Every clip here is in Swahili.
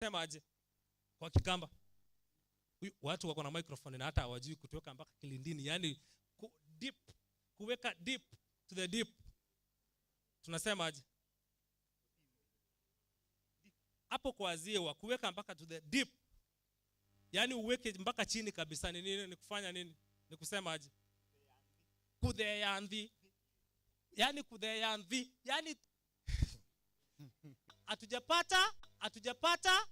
Tunasema aje kwa Kikamba? Huyu watu wako na microphone na hata hawajui kutoka mpaka kilindini, yani deep, kuweka deep to the deep. Tunasema aje hapo kwa ziwa, kuweka mpaka to the deep, yani uweke mpaka chini kabisa. Ni nini? Ni kufanya nini? Ni kusema aje? Kutheyanthi, yani kutheyanthi, yani hatujapata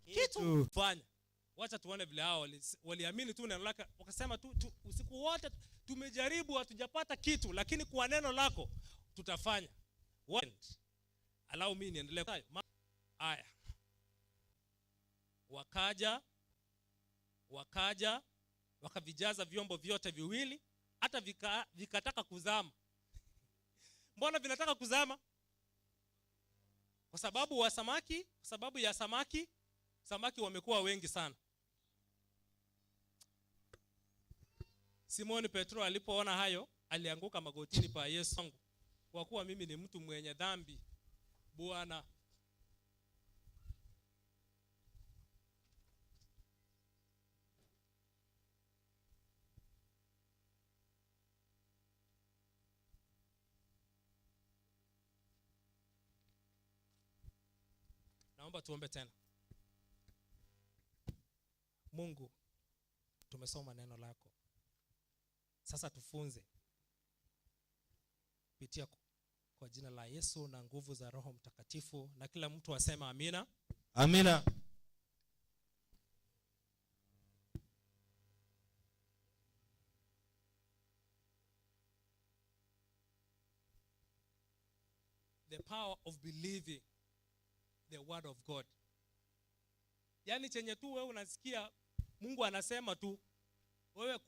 kitu. Fanya. Wacha tuone vile hao waliamini tu neno lake, wakasema tu usiku wote tumejaribu hatujapata kitu, lakini kwa neno lako tutafanya. Allow me niendelee. Aya. Wakaja wakavijaza vyombo vyote viwili, hata vikataka kuzama. Mbona vinataka kuzama? Kwa sababu wa samaki, kwa sababu ya samaki, samaki wamekuwa wengi sana. Simoni Petro alipoona hayo, alianguka magotini pa Yesu. Kwa kuwa mimi ni mtu mwenye dhambi, Bwana. Naomba tuombe tena. Mungu, tumesoma neno lako. Sasa tufunze kupitia kwa jina la Yesu na nguvu za Roho Mtakatifu, na kila mtu asema amina. Amina. The power of believing the word of God. Yani chenye tu wewe unasikia Mungu anasema tu, wewe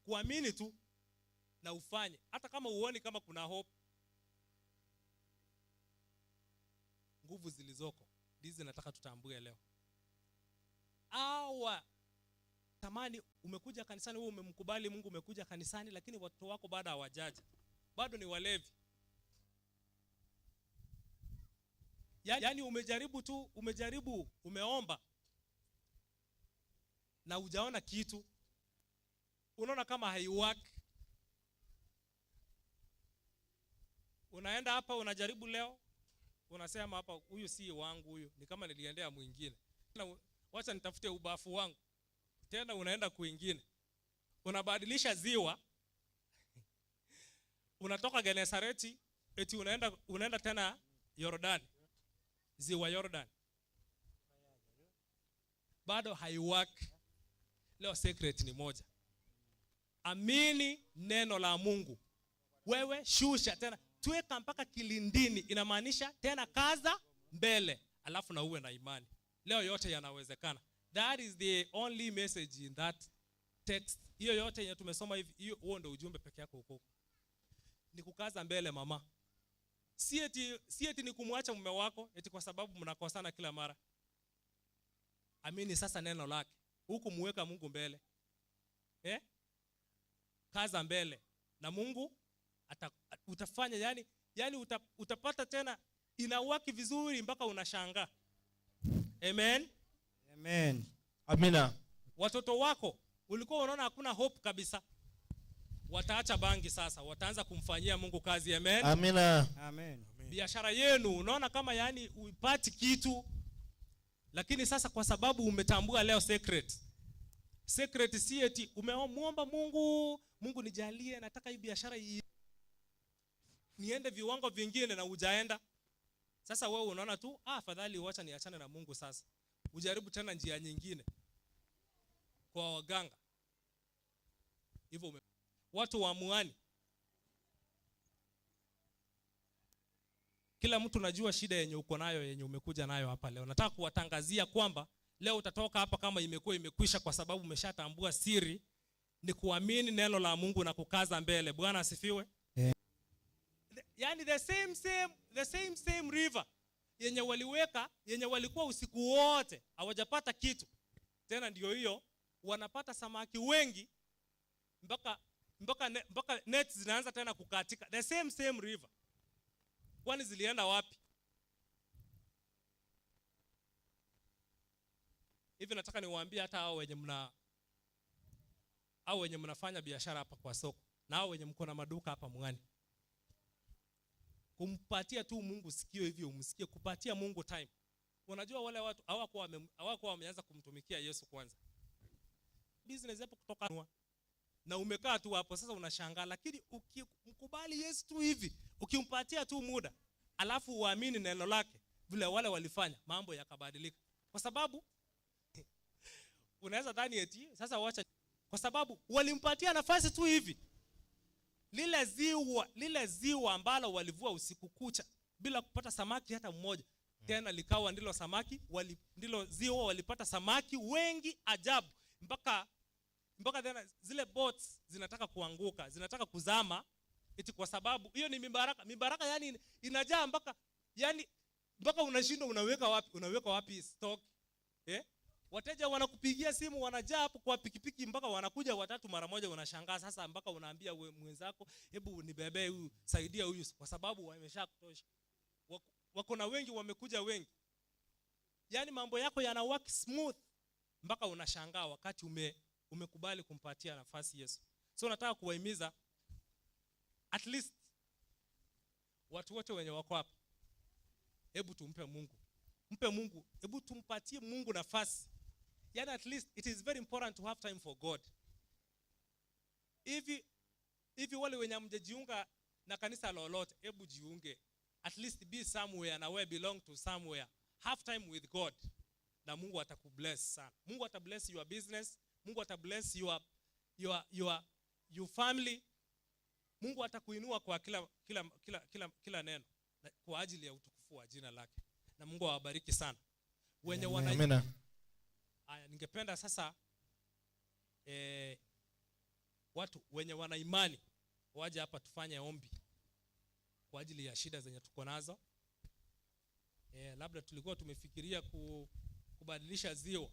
kuamini tu na ufanye, hata kama uone kama kuna hope. Nguvu zilizoko ndizi nataka tutambue leo. Awa tamani umekuja kanisani, wewe umemkubali Mungu, umekuja kanisani, lakini watoto wako bado hawajaja, bado ni walevi. Yani umejaribu tu, umejaribu, umeomba na hujaona kitu. Unaona kama haiwork. Unaenda hapa unajaribu leo, unasema hapa huyu si wangu huyu, ni kama niliendea mwingine. Wacha nitafute ubafu wangu. Tena unaenda kwingine. Unabadilisha ziwa. Unatoka Genesareti eti unaenda tena Yordani. Ziwa Jordan. Bado haiwork. Leo secret ni moja. Amini neno la Mungu. Wewe shusha tena, tuweka mpaka kilindini, inamaanisha tena kaza mbele, alafu na uwe na imani. Leo yote yanawezekana. That is the only message in that text. Hiyo yote yenye tumesoma hivi, hiyo huo ndio ujumbe peke yako huko. Ni kukaza mbele mama. Si eti ni kumwacha mume wako eti kwa sababu mnakosana kila mara. Amini sasa neno lake. Huku muweka Mungu mbele. Kaza mbele na Mungu utafanya, yani utapata tena, inawaki vizuri mpaka unashangaa. Amen. Amen. Amina. Watoto wako ulikuwa unaona hakuna hope kabisa, wataacha bangi sasa, wataanza kumfanyia Mungu kazi. Amen. Amina. Amen. Biashara yenu unaona kama yani uipati kitu, lakini sasa kwa sababu umetambua leo secret. Secret si eti umemuomba Mungu, Mungu nijalie nataka hii biashara niende viwango vingine, na hujaenda. Sasa wewe unaona tu, afadhali wacha niachane na Mungu sasa. Ujaribu tena njia nyingine kwa waganga. Hivyo watu wa muani. Kila mtu najua shida yenye uko nayo, yenye umekuja nayo hapa leo. Nataka kuwatangazia kwamba leo utatoka hapa kama imekuwa imekwisha, kwa sababu umeshatambua siri ni kuamini neno la Mungu na kukaza mbele. Bwana asifiwe. Yani the same river yenye waliweka, yenye walikuwa usiku wote hawajapata kitu. Tena ndio hiyo wanapata samaki wengi mpaka nets zinaanza tena kukatika. The same river. Kwani zilienda wapi? Hivi nataka niwaambie hata hao wenye mnafanya biashara hapa kwa soko na hao wenye mko na maduka hapa Mng'ani, kumpatia tu Mungu sikio hivi umsikie, kupatia Mungu time. Unajua wale watu hawakuwa wameanza kumtumikia Yesu kwanza. Business hapo kutoka na umekaa tu hapo sasa unashangaa, lakini ukimkubali Yesu tu hivi, ukimpatia tu muda, alafu uamini neno lake vile wale walifanya, mambo yakabadilika. Kwa sababu unaweza dhani eti sasa wacha, kwa sababu walimpatia nafasi tu hivi. Lile ziwa ambalo walivua usiku kucha bila kupata samaki hata mmoja, tena likawa ndilo samaki, ndilo ziwa walipata samaki wengi ajabu, mpaka tena zile boats zinataka kuanguka, zinataka kuzama, eti kwa sababu hiyo ni mibaraka. Mibaraka yani inajaa mpaka, yani mpaka unashindwa unaweka wapi stock. Wateja wanakupigia simu, wanajaa hapo kwa pikipiki mpaka wanakuja watatu mara moja, unashangaa sasa mpaka unaambia mwenzako, hebu nibebe huyu, saidia huyu, kwa sababu wameshakutosha. Wako na wengi, wamekuja wengi. Yani mambo yako yana work smooth mpaka unashangaa wakati umekubali kumpatia nafasi Yesu. So nataka kuwahimiza at least watu wote wenye wako hapa, hebu tumpe Mungu. Mpe Mungu, hebu tumpatie Mungu nafasi. Yani at least it is very important to have time for God. Hivi wale wenye hamjajiunga na kanisa lolote, hebu jiunge. At least be somewhere na we belong to somewhere. Have time with God. Na Mungu atakubless sana. Mungu atabless your business. Mungu atabless your family. Mungu atakuinua kwa kila neno, na kwa ajili ya utukufu wa jina lake. Na Mungu awabariki sana. Wenye wana Amina. Aya, ningependa sasa watu wenye wana imani waje hapa tufanye ombi kwa ajili ya shida zenye tuko nazo. Labda tulikuwa tumefikiria kubadilisha ziwa,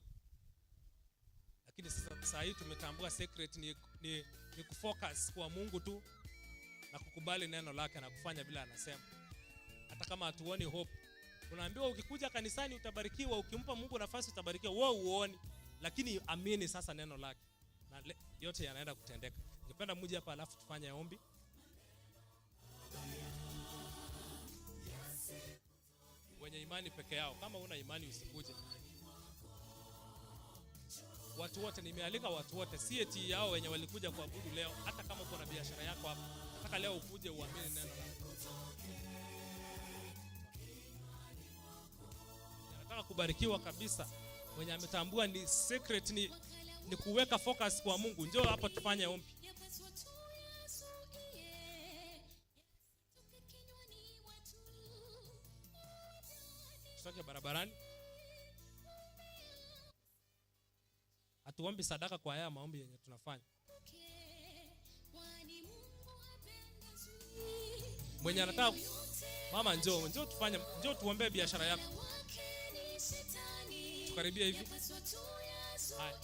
lakini sasa saa hii tumetambua secret ni kufocus kwa Mungu tu na kukubali neno lake na kufanya vile anasema. Hata kama hatuoni hope, unaambiwa ukikuja kanisani utabarikiwa, ukimpa Mungu nafasi utabarikiwa. Wewe uoni, lakini amini sasa neno lake na yote yanaenda kutendeka. Ningependa muje hapa alafu tufanye ombi. Wenye imani peke yao, kama una imani usikuje. Watu wote nimealika, watu wote, si eti yao wenye walikuja kuabudu leo. Hata kama uko na biashara yako hapa, nataka leo ukuje uamini neno la Mungu. Nataka kubarikiwa kabisa. Mwenye ametambua ni secret ni kuweka focus kwa Mungu, njoo hapa tufanye ombi. Tutoke barabarani. Hatuombi sadaka kwa haya maombi yenye tunafanya. Mwenye anataka, mama njoo, njoo tufanye, njoo tuombe biashara yako. Tukaribia hivi. Haya.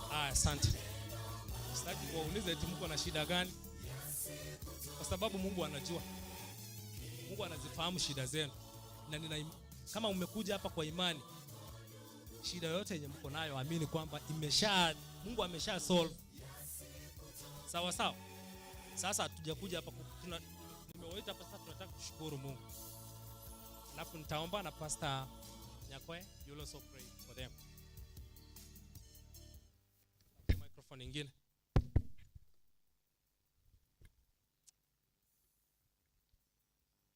Haya, asante. Sitaki kuwauliza eti mko na shida gani, kwa sababu Mungu anajua. Mungu anazifahamu shida zenu. Na kama umekuja hapa kwa imani, shida yote yenye mko nayo, amini kwamba Mungu amesha solve. Sawa sawa. Sasa hatujakuja hapa nimewaita hapa sasa, tunataka kushukuru Mungu. Alafu nitaomba na Pastor Nyakwe, you also pray for them. Microphone nyingine.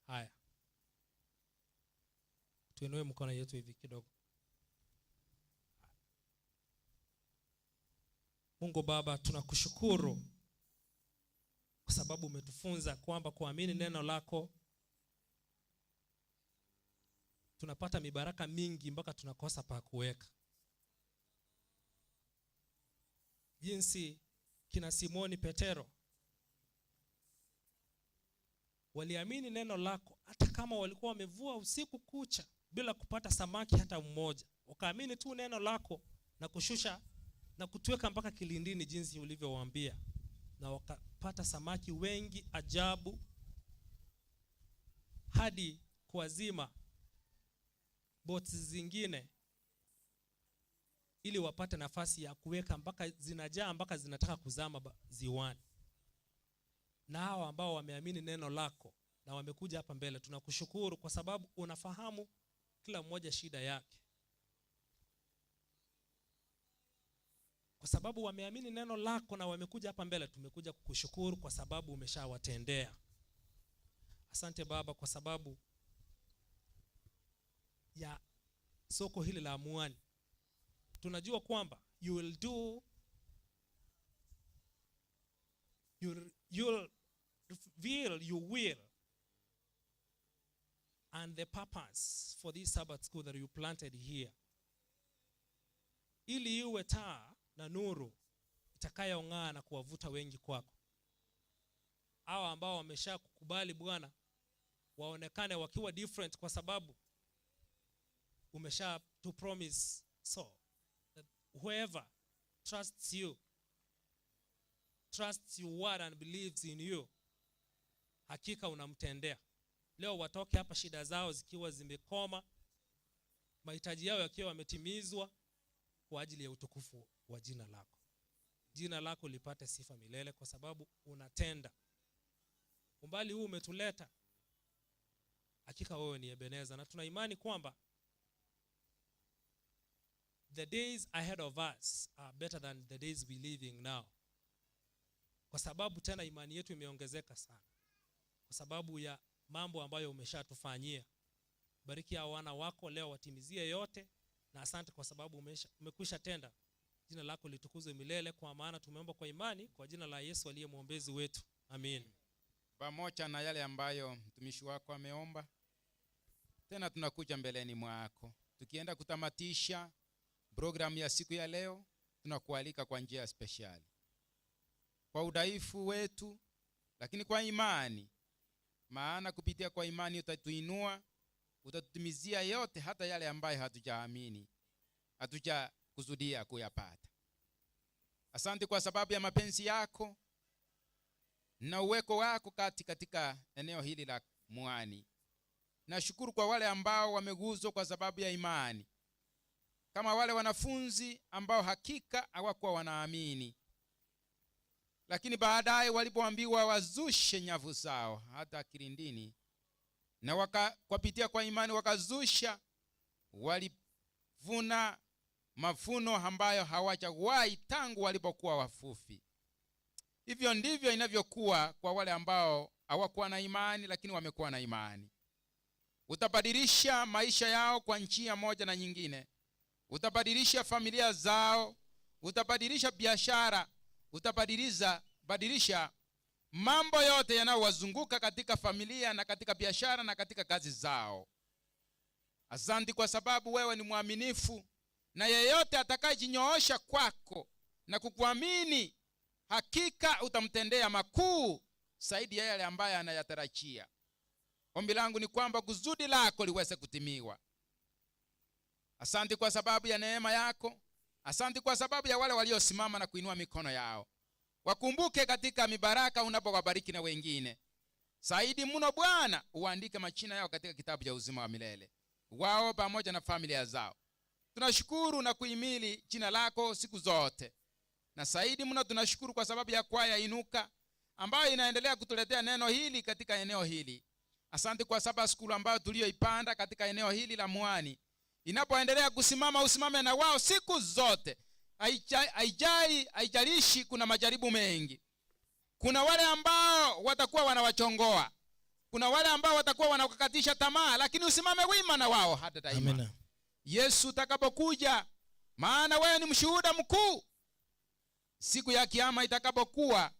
Haya. Tuinue mkono yetu hivi kidogo. Mungu Baba, tunakushukuru kwa sababu umetufunza kwamba kuamini neno lako tunapata mibaraka mingi mpaka tunakosa pa kuweka. Jinsi kina Simoni Petero Waliamini neno lako hata kama walikuwa wamevua usiku kucha bila kupata samaki hata mmoja. Wakaamini tu neno lako na kushusha na kutweka mpaka kilindini jinsi ulivyowaambia, na wakapata samaki wengi ajabu hadi kuwazima boats zingine ili wapate nafasi ya kuweka mpaka zinajaa mpaka zinataka kuzama ziwani. Na hawa ambao wameamini neno lako na wamekuja hapa mbele, tunakushukuru kwa sababu unafahamu kila mmoja shida yake. Kwa sababu wameamini neno lako na wamekuja hapa mbele, tumekuja kukushukuru kwa sababu umeshawatendea. Asante Baba kwa sababu ya soko hili la Muani. Tunajua kwamba you will do, you'll reveal your will and the purpose for this Sabbath school that you planted here, ili iwe taa na nuru itakayong'aa na kuwavuta wengi kwako. Hawa ambao wamesha kukubali Bwana waonekane wakiwa different, kwa sababu umesha to promise so that whoever trusts you, trusts your word and believes in you, hakika unamtendea. Leo watoke hapa shida zao zikiwa zimekoma, mahitaji yao yakiwa yametimizwa kwa ajili ya utukufu wa jina lako. Jina lako lipate sifa milele kwa sababu unatenda. Umbali huu umetuleta, hakika wewe ni Ebeneza, na tuna imani kwamba the days ahead of us are better than the days we living now. Kwa sababu tena imani yetu imeongezeka sana kwa sababu ya mambo ambayo umeshatufanyia. Bariki hao wana wako leo, watimizie yote, na asante kwa sababu umekwisha tenda. Jina lako litukuzwe milele, kwa maana tumeomba kwa imani kwa jina la Yesu aliye mwombezi wetu. Amen. Pamoja na yale ambayo mtumishi wako ameomba, tena tunakuja mbeleni mwako tukienda kutamatisha programu ya siku ya leo. Tunakualika kwa njia speshali, kwa udhaifu wetu, lakini kwa imani, maana kupitia kwa imani utatuinua, utatutimizia yote, hata yale ambayo hatujaamini, hatujakusudia kuyapata. Asante kwa sababu ya mapenzi yako na uweko wako katika eneo hili la Muani. Nashukuru kwa wale ambao wameguswa kwa sababu ya imani, kama wale wanafunzi ambao hakika hawakuwa wanaamini, lakini baadaye walipoambiwa wazushe nyavu zao hata kilindini, na kupitia kwa imani wakazusha, walivuna mavuno ambayo hawajawahi tangu walipokuwa wavuvi. Hivyo ndivyo inavyokuwa kwa wale ambao hawakuwa na imani, lakini wamekuwa na imani. Utabadilisha maisha yao kwa njia moja na nyingine, utabadilisha familia zao, utabadilisha biashara, utabadilisha mambo yote yanayowazunguka katika familia na katika biashara na katika kazi zao. Asante kwa sababu wewe ni mwaminifu, na yeyote atakayejinyoosha kwako na kukuamini, hakika utamtendea makuu zaidi ya yale ambayo anayatarajia. Ombi langu ni kwamba kusudi lako liweze kutimiwa. Asante kwa sababu ya neema yako. Asante kwa sababu ya wale waliosimama na kuinua mikono yao. Wakumbuke katika mibaraka unapowabariki na wengine. Zaidi mno Bwana, uandike majina yao katika kitabu cha uzima wa milele, wao pamoja na familia zao. Tunashukuru na kuhimili jina lako siku zote. Na zaidi mno tunashukuru kwa sababu ya kwaya Inuka ambayo inaendelea kutuletea neno hili katika eneo hili. Asante kwa sababu skulu ambayo tuliyoipanda katika eneo hili la Muani inapoendelea kusimama, usimame na wao siku zote. Haijalishi kuna majaribu mengi. Kuna wale ambao watakuwa wanawachongoa, kuna wale ambao watakuwa wanakakatisha tamaa, lakini usimame wima na wao hata daima. Amina. Yesu utakapokuja, maana wewe ni mshuhuda mkuu, siku ya kiyama itakapokuwa,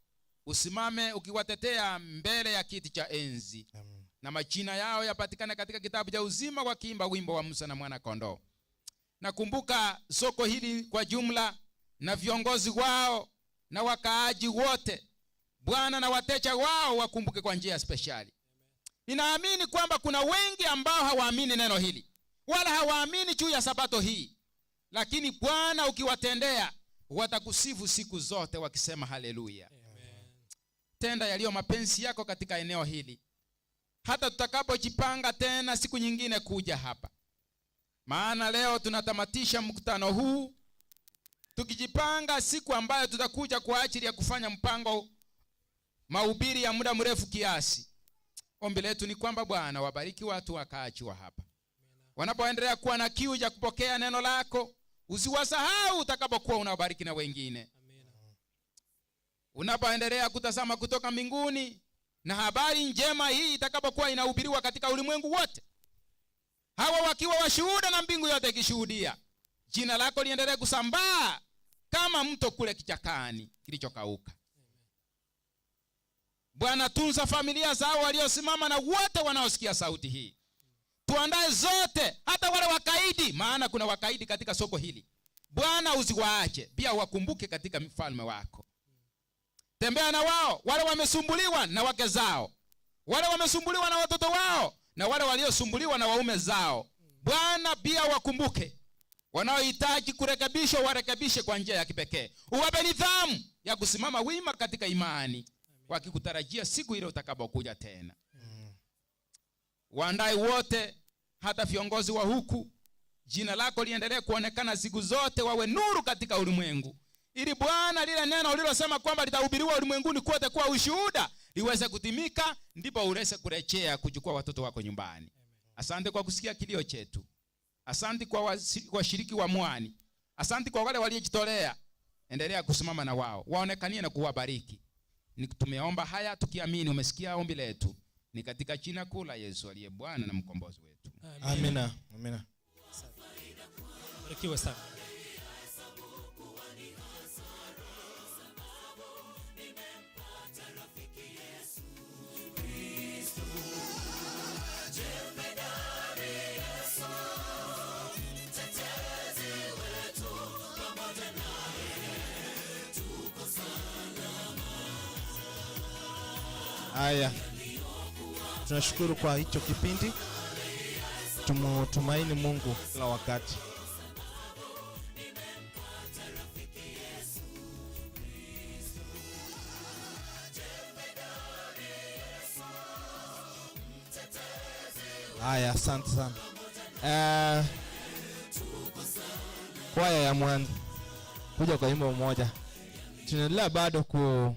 usimame ukiwatetea mbele ya kiti cha enzi. Amen. Na majina yao yapatikane katika kitabu cha uzima, wakiimba wimbo wa Musa na mwana kondoo. Nakumbuka soko hili kwa jumla na viongozi wao na wakaaji wote, Bwana, na wateja wao wakumbuke kwa njia speshali. Ninaamini kwamba kuna wengi ambao hawaamini neno hili wala hawaamini juu ya sabato hii, lakini Bwana ukiwatendea watakusifu siku zote wakisema haleluya. Tenda yaliyo mapenzi yako katika eneo hili, hata tutakapojipanga tena siku nyingine kuja hapa. Maana leo tunatamatisha mkutano huu tukijipanga siku ambayo tutakuja kwa ajili ya kufanya mpango mahubiri ya muda mrefu kiasi. Ombi letu ni kwamba Bwana wabariki watu wakaachiwa hapa, wanapoendelea kuwa na kiu ya kupokea neno lako, usiwasahau utakapokuwa unawabariki na wengine. Unapoendelea kutazama kutoka mbinguni na habari njema hii itakapokuwa inahubiriwa katika ulimwengu wote, hawa wakiwa washuhuda na mbingu yote ikishuhudia, jina lako liendelee kusambaa kama mto kule kichakani kilichokauka. Bwana, tunza familia zao waliosimama na wote wanaosikia sauti hii. Tuandae zote, hata wale wakaidi, maana kuna wakaidi katika soko hili. Bwana, usiwaache, pia wakumbuke katika mfalme wako. Tembea na wao, wale wamesumbuliwa na wake zao, wale wamesumbuliwa na watoto wao, na wale waliosumbuliwa na waume zao. Bwana, pia wakumbuke. Wanaohitaji kurekebishwa warekebishe kwa njia ya kipekee. Uwape nidhamu ya kusimama wima katika imani, wakikutarajia siku ile utakapokuja tena. Waandae wote, hata viongozi wa huku. Jina lako liendelee kuonekana siku zote, wawe nuru katika ulimwengu, ili Bwana lile neno ulilosema kwamba litahubiriwa ulimwenguni kote kuwa ushuhuda liweze kutimika, ndipo uweze kurejea kuchukua watoto wako nyumbani. Asante kwa kusikia kilio chetu. Asante kwa washiriki wa Mwani. Asante kwa wale waliojitolea. Endelea kusimama na wao, waonekanie na kuwabariki. Tumeomba haya tukiamini umesikia ombi letu. Ni katika jina kuu la Yesu aliye Bwana na mkombozi wetu. Amina. Amina. Barikiwe sana. Haya, tunashukuru kwa hicho kipindi. Tumutumaini Mungu kila wakati. Haya, asante sana. Kwaya ya Mwani kuja kwa wimbo mmoja. Tunaendelea bado ku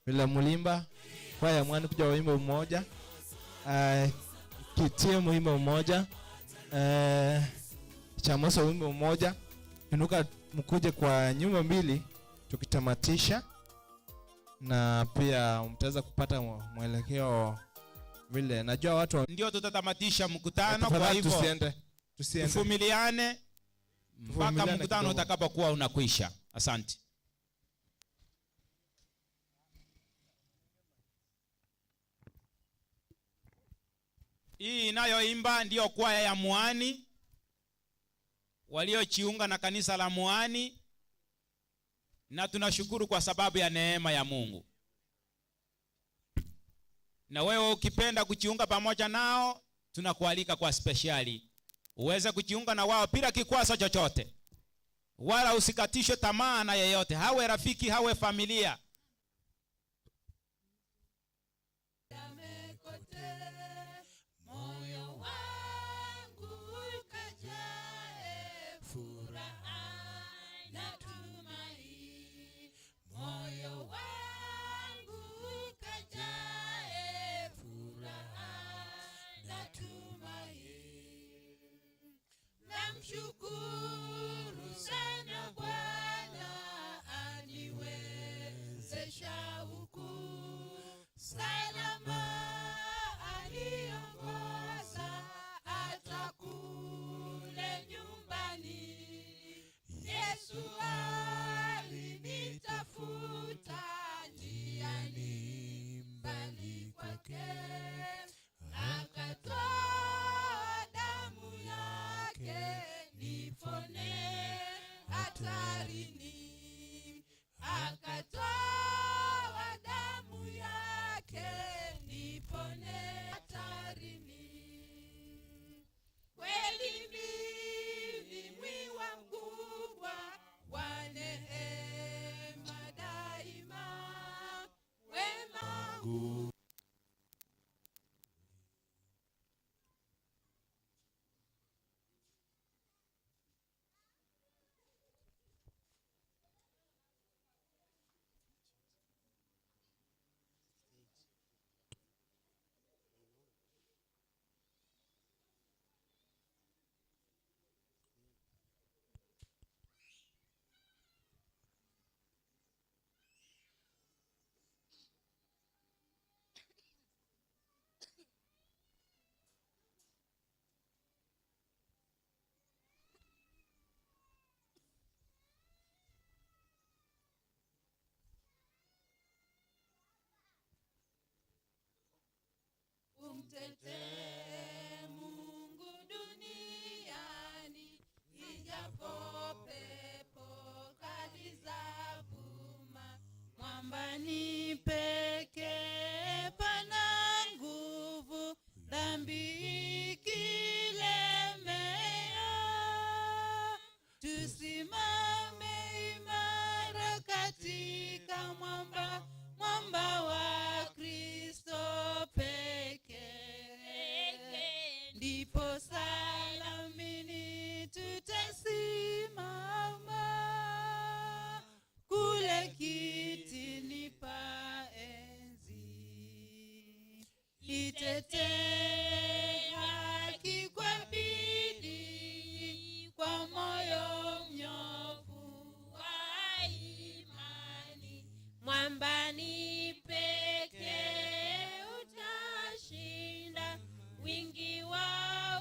vile mulimba. Kwaya ya Mwani kuja kwa wimbo mmoja. Kitie wimbo mmoja. Chamoso wimbo mmoja. Inuka mkuje kwa nyumba mbili tukitamatisha, na pia mtaweza kupata mwelekeo vile. Najua watu ndio tutatamatisha mkutano, kwa Tafadhali hivyo tusiende. Tuvumiliane mpaka Tuvumiliane mkutano kidogo. utakapokuwa unakwisha. Asante. Hii inayoimba ndiyo kwaya ya Mwani waliojiunga na kanisa la Mwani, na tunashukuru kwa sababu ya neema ya Mungu. Na wewe ukipenda kujiunga pamoja nao, tunakualika kwa speciali uweze kujiunga na wao bila kikwazo chochote, wala usikatishwe tamaa na yeyote, hawe rafiki hawe familia. Namshukuru sana Bwana aniwezesha huku salama, aliongoza hata kule nyumbani. Yesu alinitafuta njiani mbali kwake, akatoa damu yake niponye. Ndipo salamini tutasimama kule kitini pa enzi. Itetee haki kwa bidii, kwa moyo mnyofu wa imani. Mwambani pekee utashinda wingi wa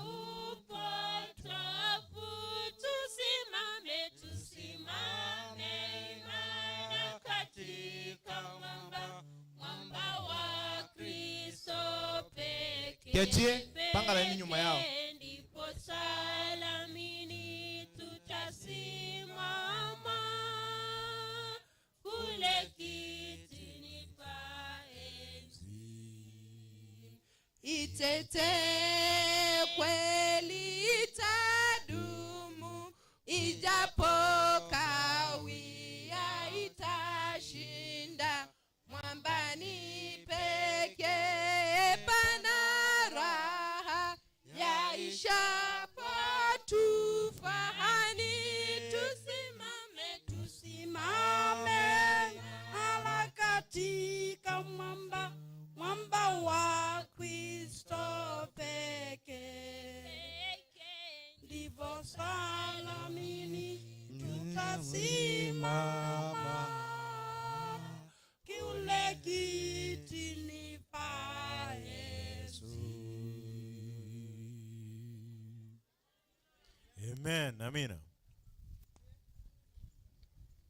upotofu. Tusimame, tusimame imara katika mwamba, mwamba wa Kristo pekee. Ketie, panga laini nyuma yao. Pekee ndipo salamini tutasimama kule kitini pa enzi. Itetee kweli itadumu, ijapo kawia itashinda. Mwambani pekee pana raha, yaishapo tufahani. Tusimame, tusimame imara katika mwamba, mwamba wa Kristo pekee. Ndivyo salamini tutasimama kule kitini pa Yesu. Amen. Amina.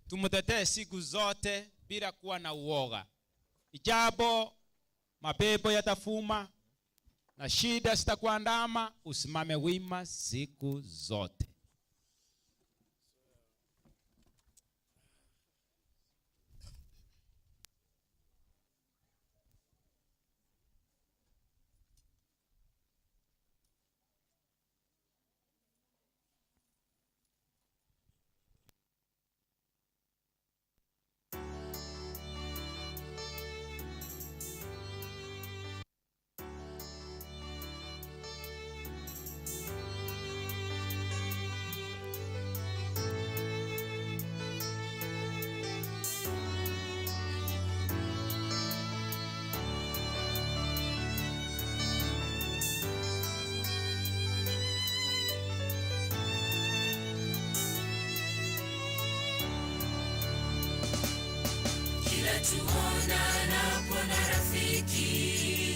Tumtetee siku zote bila kuwa na uoga. Ijapo mapepo yatafuma na shida zitakuandama, usimame wima siku zote. Kila tuonanapo na rafiki,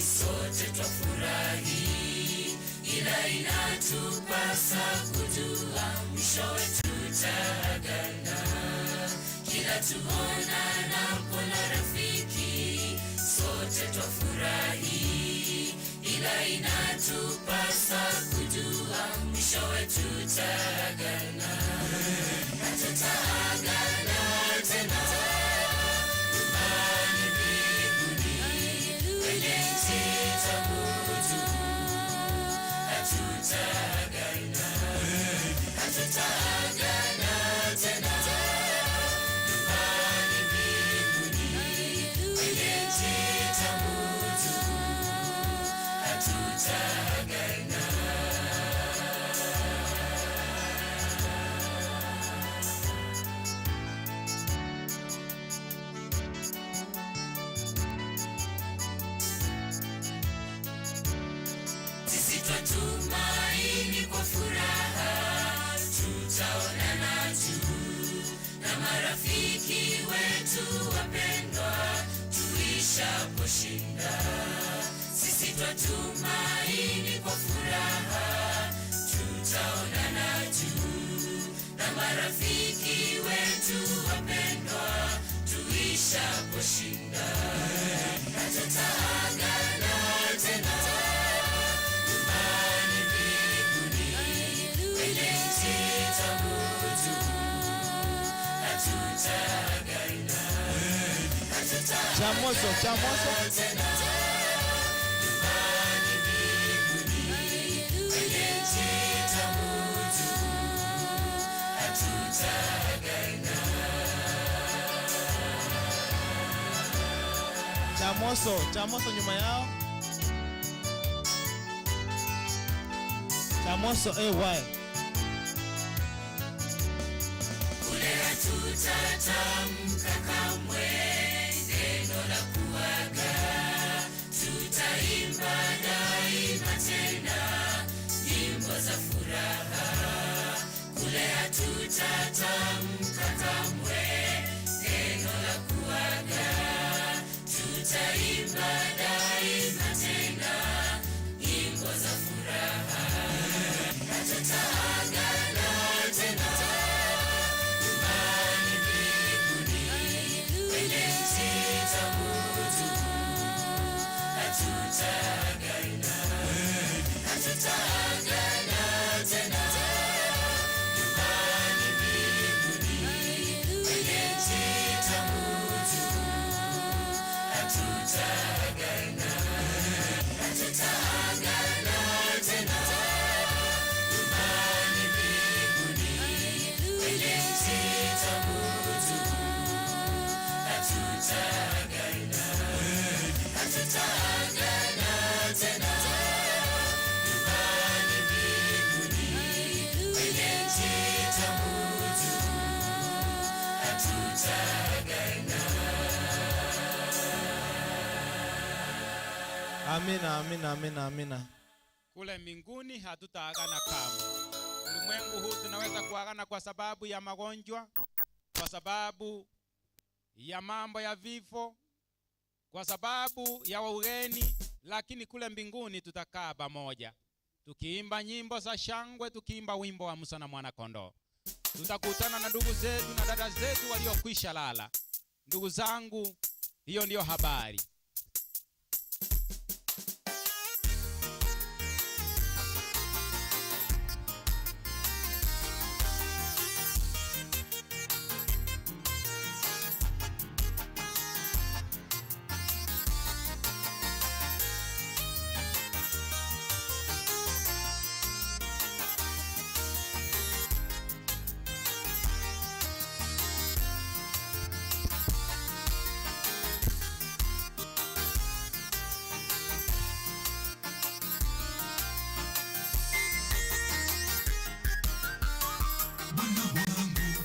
sote twafurahi, ila inatupasa kujua mwishowe tutaagana. Kila tuonanapo na rafiki, sote twafurahi, ila inatupasa kujua mwishowe tutaagana. Na tutaagana tena nyumbani mbinguni, kwenye nchi tamu juu. Hatutaagana, hatutaagana tena nyumbani mbinguni, kwenye nchi tamu juu. Hatutaagana. Sisi twatumaini kwa furaha tutaonana juu na marafiki wetu wapendwa tuishaposhinda. Sisi twatumaini kwa furaha tutaonana juu na marafiki wetu wapendwa tuishaposhinda. Na tutaagana tena nyumbani mbinguni, kwenye nchi tamu juu. Hatutaagana, Chamoso, Chamoso. tena nyumbani mbinguni, kwenye nchi tamu juu. Hatutaagana. Chamoso, Chamoso nyuma yao. Chamoso AY. Kule hatutatamka kamwe neno la kuaga, tutaimba daima tena nyimbo za furaha. Kule hatutatamka kamwe neno la kuaga, tutaimba daima tena nyimbo za furaha. Hatutaagana tena nyumbani mbinguni, kwenye nchi tamu tupu. Hatutaagana, hatutaagana tena nyumbani mbinguni, kwenye nchi tamu tupu. Hatutaagana, hatutaagana tena nyumbani mbinguni, kwenye nchi tamu tupu. Hatutaagana, hatutaagana tena nyumbani mbinguni, kwenye nchi tamu tupu. Hatutaagana. Amina, amina, amina, amina. Kule mbinguni hatutaagana kamwe. Ulimwengu huu tunaweza kuagana kwa sababu ya magonjwa, kwa sababu ya mambo ya vifo, kwa sababu ya ugeni, lakini kule mbinguni tutakaa pamoja tukiimba nyimbo za shangwe, tukiimba wimbo wa Musa na mwana kondoo. Tutakutana na ndugu zetu na dada zetu waliokwisha lala. Ndugu zangu, hiyo ndiyo habari.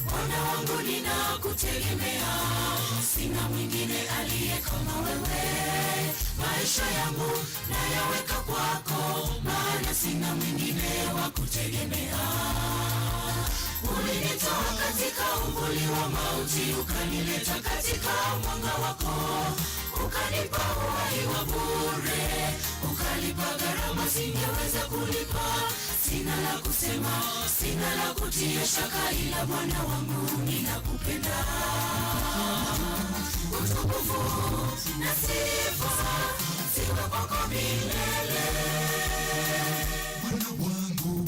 Bwana wangu ninakutegemea, sina mwingine aliye kama wewe. Maisha yangu nayaweka kwako, maana sina mwingine wa kutegemea. Ulinitoa katika uvuli wa mauti, ukanileta katika mwanga wako, ukanipa uhai wa bure, ukalipa gharama singeweza kulipa. Sina la kusema, sina la kutia shaka, ila Bwana wangu ninakupenda. Utukufu na sifa ziwe kwako milele.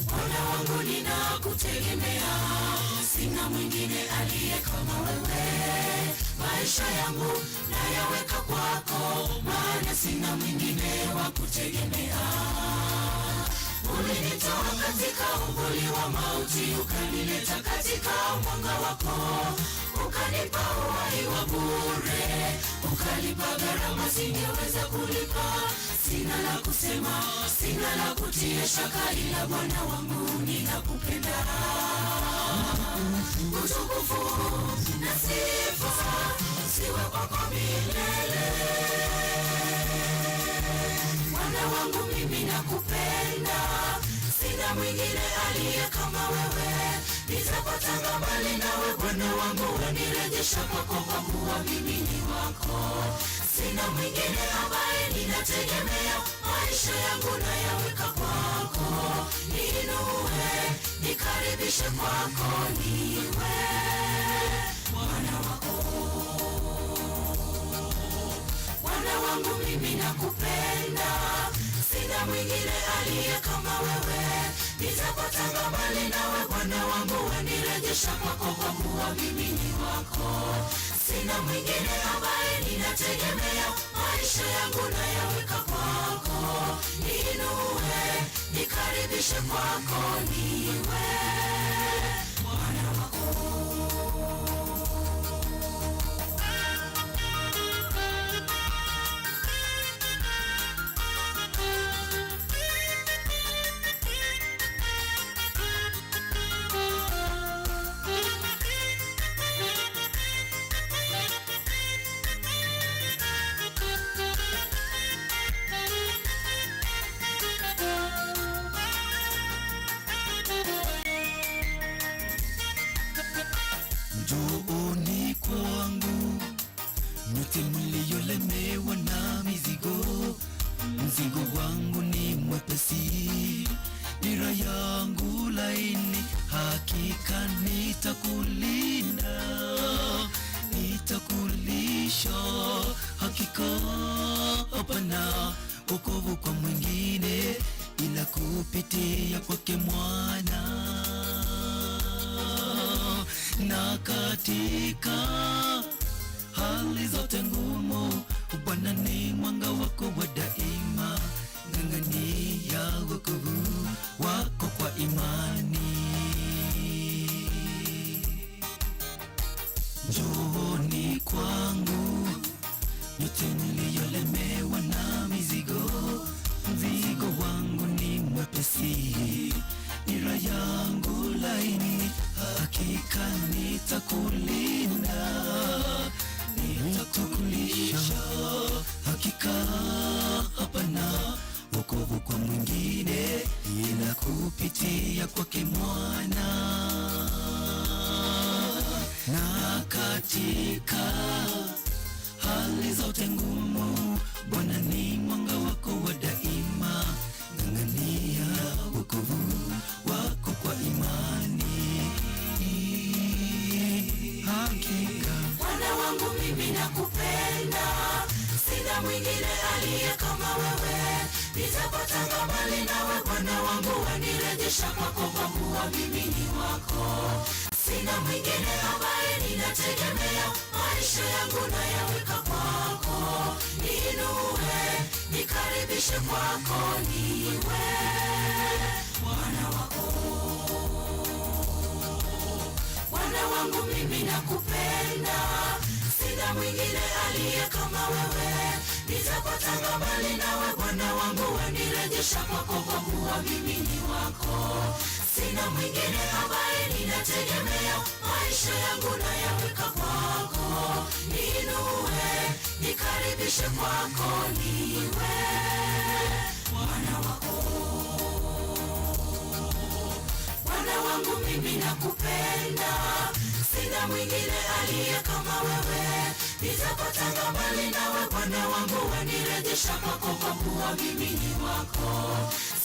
Bwana wangu ninakutegemea, sina mwingine aliye kama wewe. Maisha yangu nayaweka kwako, maana sina mwingine wa kutegemea. Ulinitoa katika uvuli wa mauti, ukanileta katika mwanga wako, ukanipa uhai wa bure, ukalipa gharama singeweza kulipa. Sina la kusema, sina la kutia shaka, ila Bwana wangu ninakupenda. Utukufu na sifa ziwe kwako milele. Bwana wangu mimi nakupenda, sina mwingine aliye kama wewe. Nitapotanga mbali nawe Bwana wangu, wanirejesha kwako, kwa kuwa mimi ni wako. Sina mwingine ambaye ninategemea, maisha yangu nayaweka kwako. Niinue, nikaribishe kwako, niwe mwana wako. Bwana wangu mimi nakupenda, sina mwingine aliye kama wewe. Nitapotanga mbali nawe Bwana wangu, wanirejesha kwako, kwa kuwa mimi ni wako. Sina mwingine ambaye ninategemea, maisha yangu nayaweka kwako. Niinue, nikaribishe kwako, niwe mwana wako. Nira yangu laini, hakika nitakulinda, nitakulisha. Hakika hapana wokovu kwa mwingine ila kupitia kwake Mwana. Na katika hali zote ngumu, Bwana ni mwanga wako wa daima. Ng'ang'ania wokovu wako kwa imani. Njooni kwangu nyote mliolemewa na mizigo, mzigo wangu ni mwepesi, nira yangu laini. Hakika nitakulinda, nitakulisha. Hakika hapana wokovu kwa mwingine ila kupitia kwake Mwana. Na katika hali zote ngumu, Bwana ni mwanga wako wa daima. Ng'ang'ania wokovu wako kwa imani. Hakika Bwana wangu mimi nakupenda, sina mwingine aliye kama wewe. Nitapotanga mbali nawe Bwana wangu, wanirejesha kwako, kwa kuwa mimi ni wako. Sina mwingine ambaye ninategemea, maisha yangu nayaweka kwako. Niinue, nikaribishe kwako, niwe mwana wako. Bwana wangu mimi nakupenda, sina mwingine aliye kama wewe. Nitapotanga mbali nawe Bwana wangu, wanirejesha kwako, kwa kuwa mimi ni wako. Sina mwingine ambaye ninategemea, maisha yangu nayaweka kwako. Niinue, nikaribishe kwako, niwe mwana wako. Bwana wangu mimi nakupenda, sina mwingine aliye kama wewe. Nitapotanga mbali nawe Bwana wangu, wanirejesha kwako, kwa kuwa mimi ni wako.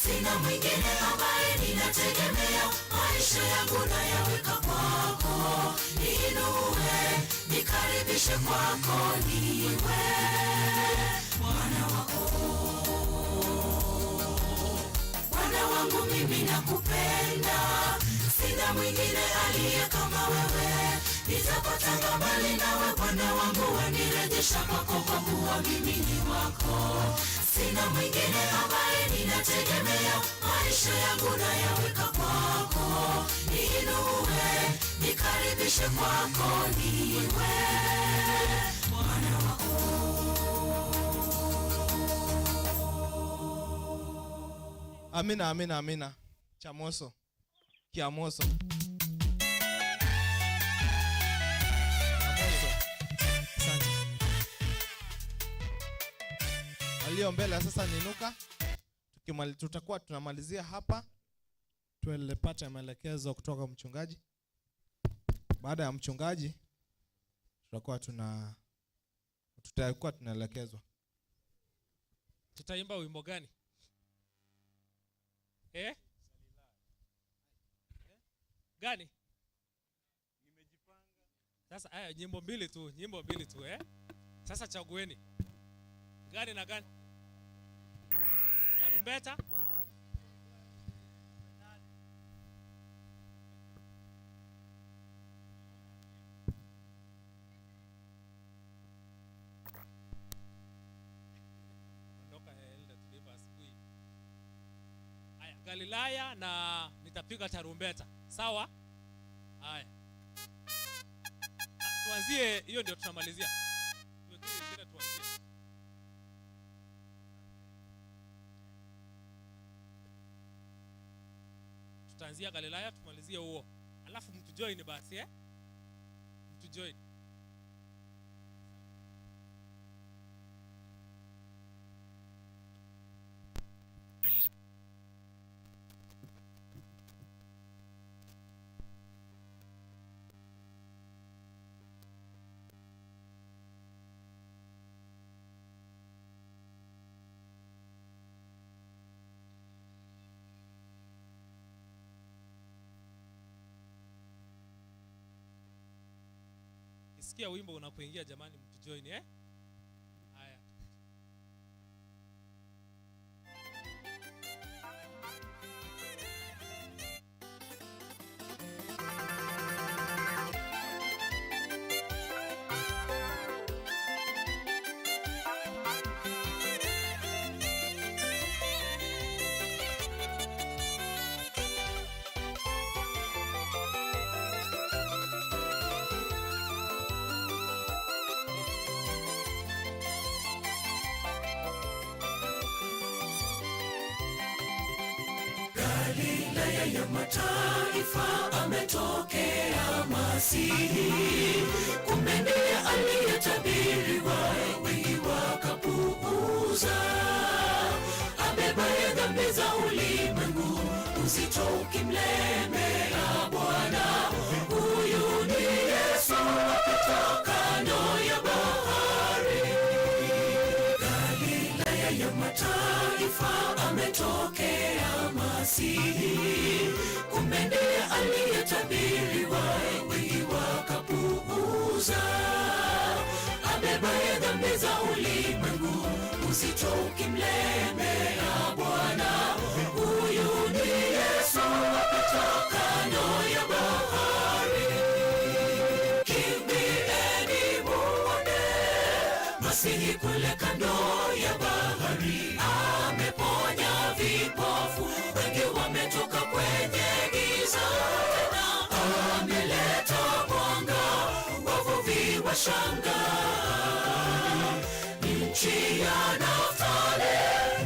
Sina mwingine ambaye ninategemea, maisha yangu nayaweka kwako. Niinue, nikaribishe kwako, niwe mwana wako. Bwana wangu mimi nakupenda, sina mwingine aliye kama wewe. Nitapotanga mbali nawe Bwana wangu, wanirejesha kwako, kwa kuwa mimi ni wako. Sina mwingine ambaye ninategemea, maisha yangu nayaweka kwako. Niinue, nikaribishe kwako, niwe mwana wako. Amina, amina, amina. Chamoso. Kiamoso. Chamoso. Asante. Walio mbele sasa ninuka. Tutakuwa tunamalizia hapa. Tuelepate maelekezo kutoka mchungaji. Baada ya mchungaji tutakuwa tunaelekezwa. Tutaimba wimbo gani? Gani? Sasa haya nyimbo mbili tu, Sasa chagueni. Gani na gani? Tarumbeta? Ondoka elda tulipa asubuhi. Haya, Galilaya na nitapiga tarumbeta. Sawa? Haya. Tuanzie hiyo ndio tutamalizia. Tuwekee ingine tuanzie. Tutaanzia Galilaya tumalizie huo. Alafu mtu join basi Mtu join. Ukisikia wimbo unapoingia, jamani, mtujoin, eh? Haya. Galilaya ya mataifa ametokea Masihi, kumbe ndiye aliyetabiriwa, wengi wakapuuza. Abebaye dhambi za ulimwengu, uzito ukimlemea Bwana. Huyu ni Yesu apita kando ya bahari. Galilaya ya mataifa ametokea Masihi, kumbe ndiye aliyetabiriwa, wengi wakapuuza. Abebaye dhambi za ulimwengu, uzito ukimlemea Bwana. Huyu ni Yesu apita kando ya bahari. Kimbieni muone Masihi kule kando ya bahari, ameponya vipofu, wengi wametoka kwenye giza, tena ameleta mwanga, wavuvi washangaa. Nchi ya Naftali,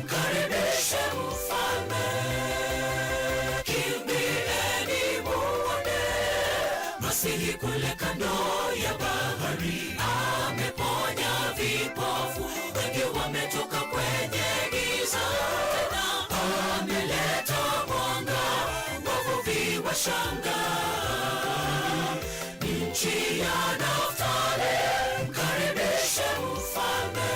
mkaribishe mfalme. Kimbieni muone Masihi kule kando ya bahari, ameponya vipofu, wengi wametoka kwenye giza, tena ameleta mwanga, wavuvi washangaa. Nchi ya Naftali, mkaribishe mfalme.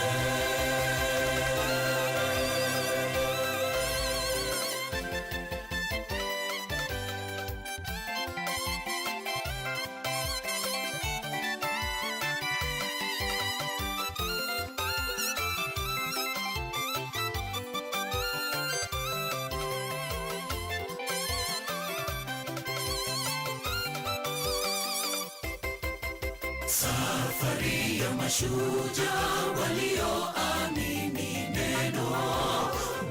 Safari ya mashujaa walioamini neno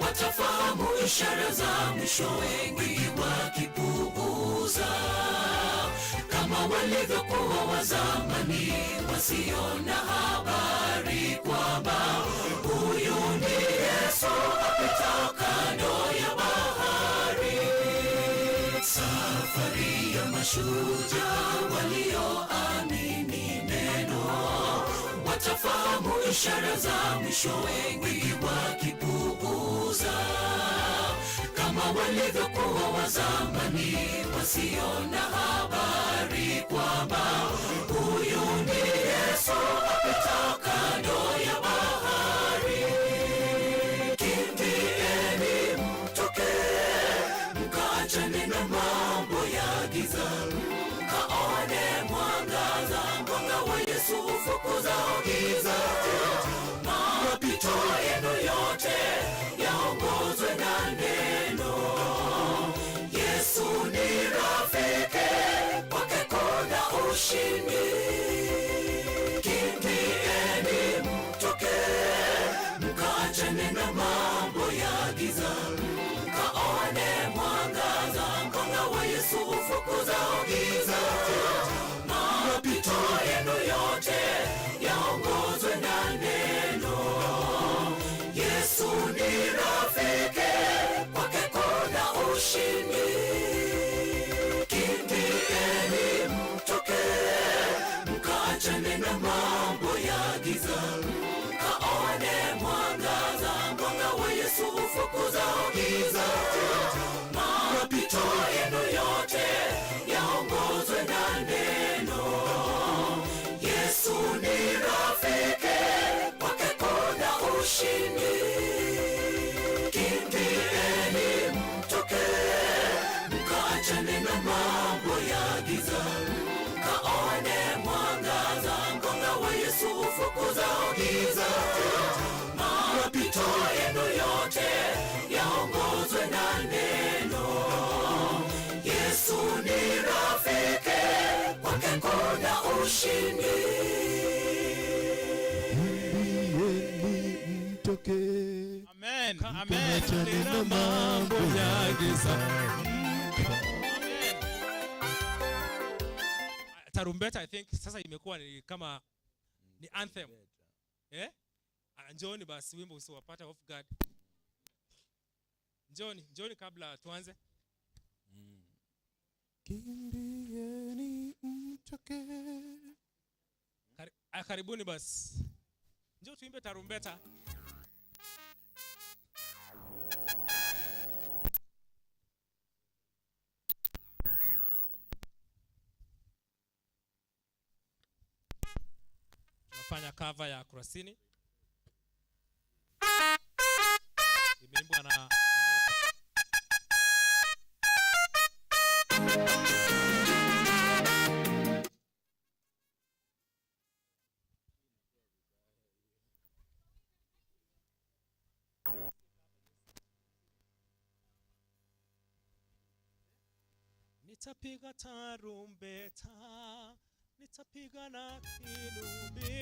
watafahamu ishara za mwisho, wengi wakipuuza, kama walivyokuwa wa zamani wasio na habari kwamba huyu ni Yesu apita kando ya bahari. Safari ya mashujaa walioamini neno watafahamu ishara za mwisho, wengi wakipuuza, kama walivyokuwa wa zamani wasio na habari kwamba huyu ni Yesu apita kando ya bahari. Kimbieni mtoke, mkaachane na mambo ya giza, mkaone mwangaza, mwanga wa Yesu ufukuzao giza. Mapito yenu yote yaongozwe na neno. Yesu ni rafiki, kwake kuna ushindi. Kimbieni mtoke, mkaachane na mambo ya giza, mkaone mwangaza, mwanga wa Yesu ufukuzao giza. Mapito yenu yote yaongozwe na neno. Yesu ni rafiki, kwake kuna ushindi. Kimbieni mtoke, mkaachane na mambo ya giza, mkaone mwangaza, mwanga wa Yesu ufukuzao giza. Mapito yenu yote yaongozwe na neno. Yesu ni rafiki, kwake kuna ushindi. Kimbieni mtoke, mkaachane na mambo ya giza, mkaone mwangaza, liongozao giza. Mapito yenu yote yaongozwe na neno. Yesu ni rafiki, kwake kuna ushindi. Kimbieni mtoke, Amen. Amen. mkachane na mambo ya giza. Amen. Tarumbeta, I think sasa imekuwa ni kama ni anthem. Eh? Ah, njooni basi, wimbo usiwapata off guard. Njooni, njooni kabla tuanze. Kimbieni mtoke. Karibuni basi. Njoo tuimbe tarumbeta. Tunafanya cover ya Kurasini. Imeimbwa na Nitapiga tarumbeta, nitapiga na kinubi.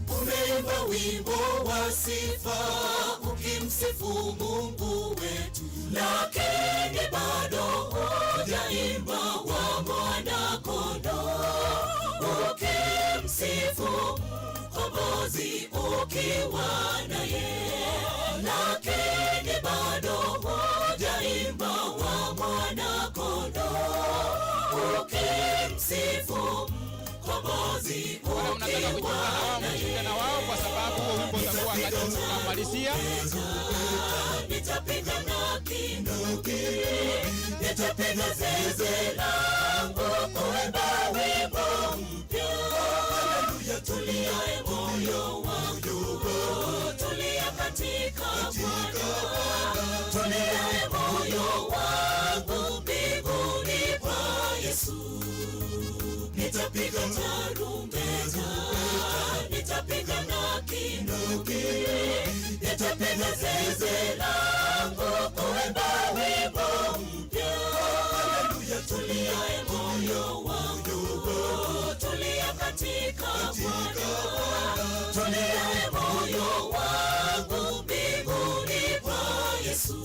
Umeimba wimbo wa sifa ukimsifu Mungu wetu, lakini bado hujaimba wa mwana kondoo. Ukimsifu Mkombozi ukiwa naye, lakini bado hujaimba wa mwana kondoo. Ukimsifu Mkombozi Wale mnataka kujiunga na wao, mjiunge na wao kwa sababu huo wimbo utakuwa wakati tunamalizia. Nitapiga na kinubi, nitapiga zeze langu kuimba wimbo mpya. Haleluya, tulia e moyo wangu, tulia katika Bwana, tulia e moyo wangu mbinguni pa Yesu. Nitapiga tarumbeta, nitapiga na kinubi, nitapiga zeze langu kuimba wimbo mpya. Haleluya, tulia e moyo wangu, tulia katika Bwana, tulia e moyo wangu mbinguni pa Yesu.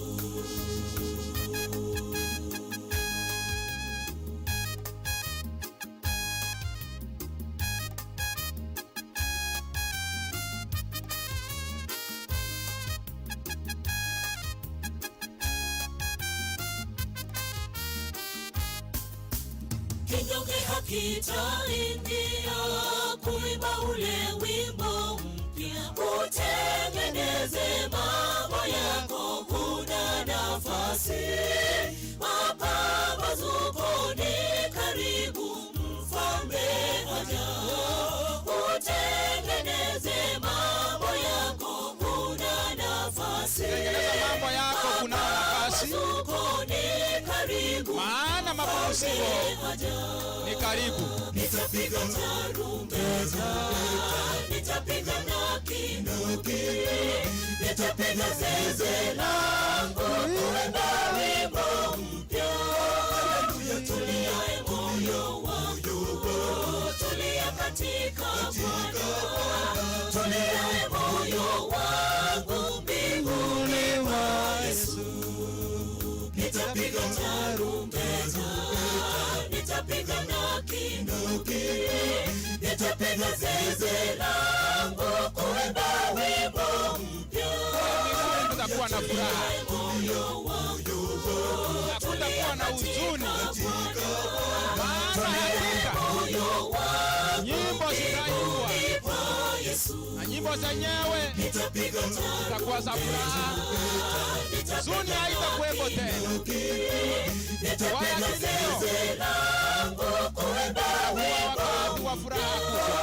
Kinyonge hakitaingia kuimba ule wimbo mpya. Utengeneze mambo yako, kuna nafasi. Mapambazuko ni karibu, mfalme aja. Utengeneze mambo yako, kuna nafasi. Tengeneza mambo yako, kunao nafasi. Mapambazuko ni karibu, Maana mapumziko mfalme aja. ni karibu. Nitapiga tarumbeta, nitapiga na kinubi, nitapiga zeze langu kuimba wimbo mpya. Haleluya, tulia e moyo wangu, tulia katika Bwana, tulia e moyo wangu mbinguni mwa Yesu. Nitapiga tarumbeta, nitapiga na kinubi, nitapiga zeze langu kuimba wimbo mpya. Mbinguni kutakuwa na furaha, Moyo wangu hakutakuwa na huzuni, maana hakika moyo wangu nyimbo zitaimbwa kwa Yesu. na nyimbo Nyimbo zenyewe zitakuwa za furaha, huzuni haitakuwepo tena, wala kilio. Utakuwa wakati wa furaha kubwa,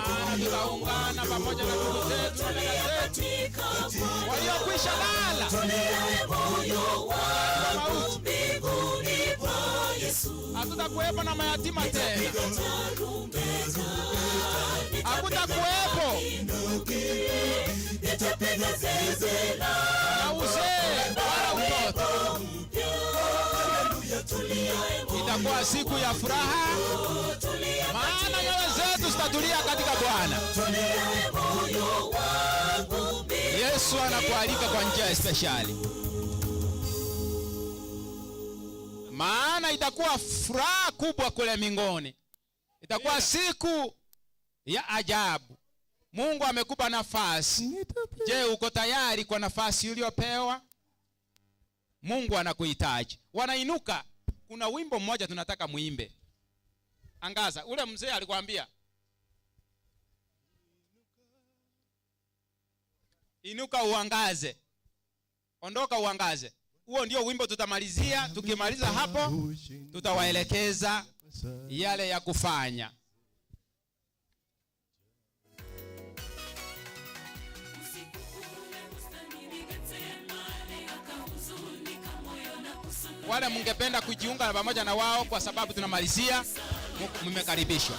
maana tutaungana pamoja na ndugu zetu na dada zetu waliokwisha lala wa mauti. Hatutakuwepo na mayatima tena, hakutakuwepo na uzee wala utoto. Itakuwa siku ya furaha, maana nyoyo zetu zitatulia katika Bwana. Yesu anakualika kwa njia ya speshali, maana itakuwa furaha kubwa kule mbinguni. Itakuwa siku ya ajabu. Mungu amekupa nafasi. Je, uko tayari kwa nafasi uliyopewa? Mungu anakuhitaji. Wanainuka. Kuna wimbo mmoja tunataka muimbe. Angaza. Ule mzee alikwambia, inuka uangaze, ondoka uangaze. Huo ndio wimbo tutamalizia. Tukimaliza hapo, tutawaelekeza yale ya kufanya. Wale mungependa kujiunga pamoja na wao, kwa sababu tunamalizia, mmekaribishwa.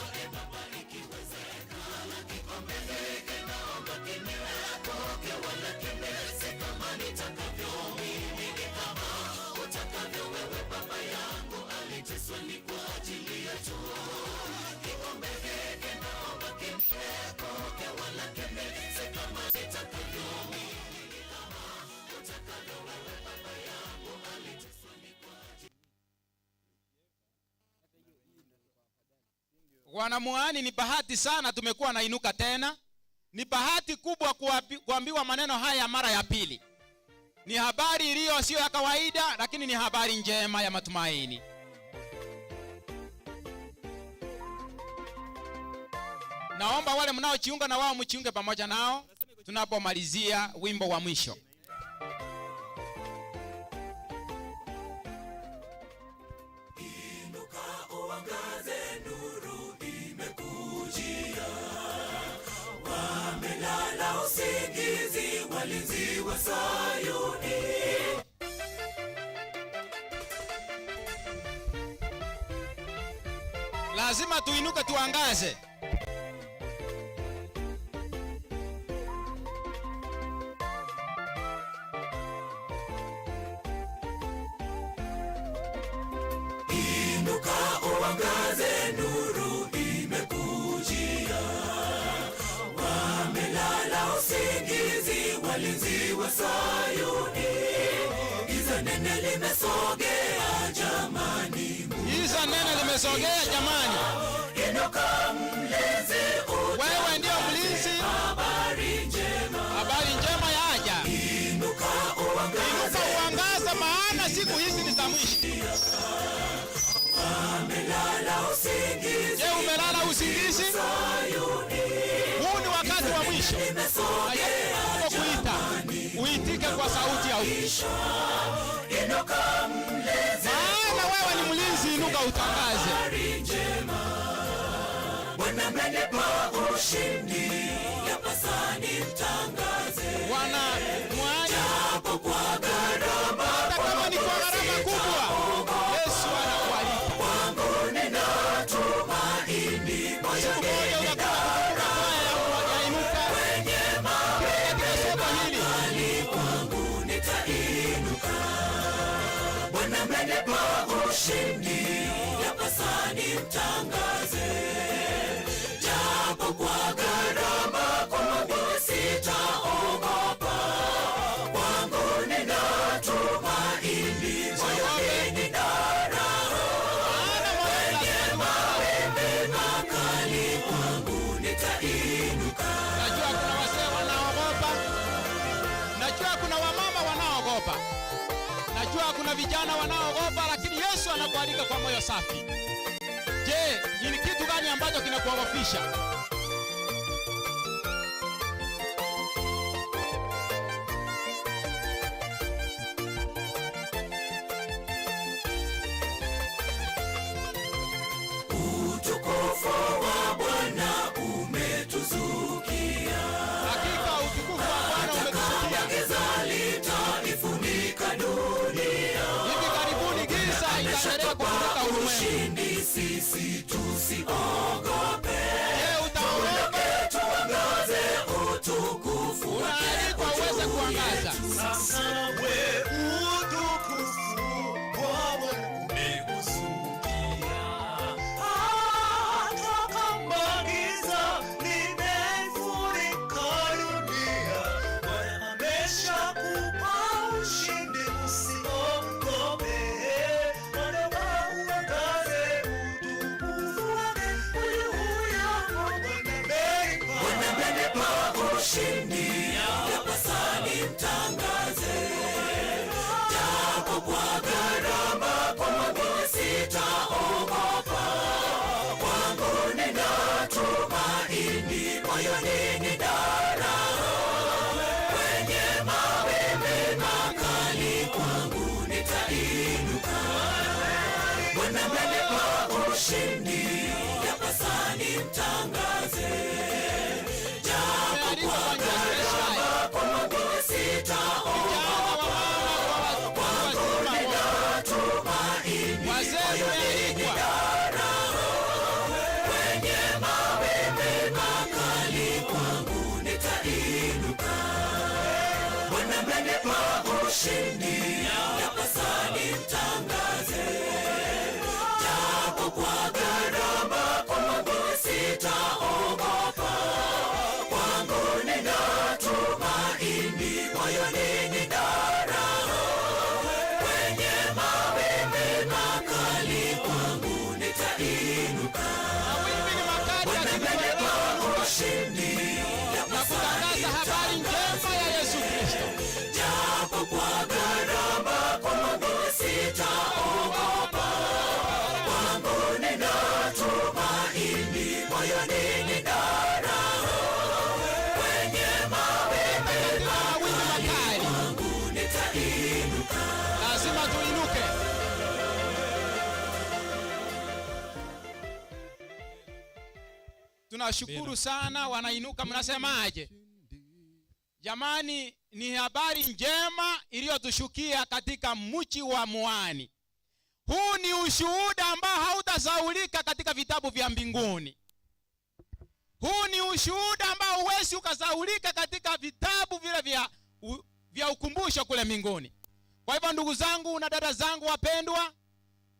Wanamuani, ni bahati sana tumekuwa na inuka tena. Ni bahati kubwa kuambiwa maneno haya mara ya pili. Ni habari iliyo sio ya kawaida, lakini ni habari njema ya matumaini. Naomba wale mnaojiunga na wao mjiunge pamoja nao tunapomalizia wimbo wa mwisho. Inuka uangaze, nuru imekujia. Wamelala usingizi, walinzi wa Sayuni. Lazima tuinuke tuangaze. Inuka uangaze, nuru imekujia. Wamelala usingizi, walinzi wa Sayuni. Giza nene limesogea jamani, Giza nene limesogea jamani. Inuka mlinzi, wewe ndio mlinzi. Habari njema, habari njema yaja. Inuka uangaze, inuka uangaze, maana siku hizi ni za mwisho. Wamelala usingizi. Je, umelala usingizi? Huu ni wakati wa mwisho. Na Yesu anapokuita, uitike kwa sauti ya mwisho. Inuka mlinzi, maana wewe ni mlinzi, inuka utangaze. Habari njema. Bwana amenipa ushindi, yapasa nimtangaze. Bwana mwani, japo kwa gharama, hata kama ni kwa gharama kubwa, Yesu anakualika. Kwangu ninatumaini, Siku moja utakuwa kutoka kwaya ya inuka kwenye katika soko hili. mawimbi kwangu nitainuka. Bwana amenipa ushindi, yapasa nimtangaze. Japo kwa gharama kubwa, sitaogopa. Kwangu ninatumaini, moyoni nina raha. Kwenye mawimbi makali kwangu nitainuka. Najua kuna wazee wanaogopa, najua kuna wamama wanaogopa, najua kuna vijana wanaogopa, lakini Yesu anakualika kwa moyo safi. Je, ni kitu gani ambacho kinakuogofisha? sisi tusiogope. Je, utaogopa? Tuangaze utukufu wake Unaalikwa uweze kuangaza. Sasa we utukufu wa Bwana umekusukia. Hata kama giza limefunika dunia, Bwana ameshakupa ushindi, usiogope. Ondoka uangaze utukufu wake juu yako. Bwana amenipa ushindi, yapasa nimtangaze. Japo kwa gharama, kwa mabonde sitaogopa. Kwangu nina tumaini, moyoni nina raha. Kwenye mawimbi makali kwangu nitainuka. Bwana amenipa ushindi, yapasa nimtangaze. Japo Umealikwa kwa kwa njia speshali. gharama, kwa mabonde sitaogopa. Vijana, wamama, kwa watu wazima wote. Wazee mmealikwa. Kwenye mawimbi makali kwangu nitainuka. Bwana amenipa ushindi, yapasa nimtangaze. Japo kwa gharama, kwa mabonde sitaogopa. Kwangu nina tumaini, moyoni nina raha. Kwenye mawimbi makali kwangu nitainuka. Mawimbi ni makali, Bwana lakini amenipa tuendelee ushindi, na kutangaza habari njema ya Yesu Kristo. japo kwa gharama, kwa mabonde sitaogopa. Kwangu nina tumaini, moyoni nina raha. Kwenye mawimbi Katika mawimbi makali kwangu nitainuka. lazima tuinuke. Tunashukuru sana, wanainuka. Mnasemaje jamani? Ni habari njema iliyotushukia katika mji wa Muani. Huu ni ushuhuda ambao hautasahaulika katika vitabu vya mbinguni. Huu ni ushuhuda ambao huwezi ukasahaulika katika vitabu vile vya ukumbusho kule mbinguni. Kwa hivyo ndugu zangu na dada zangu wapendwa,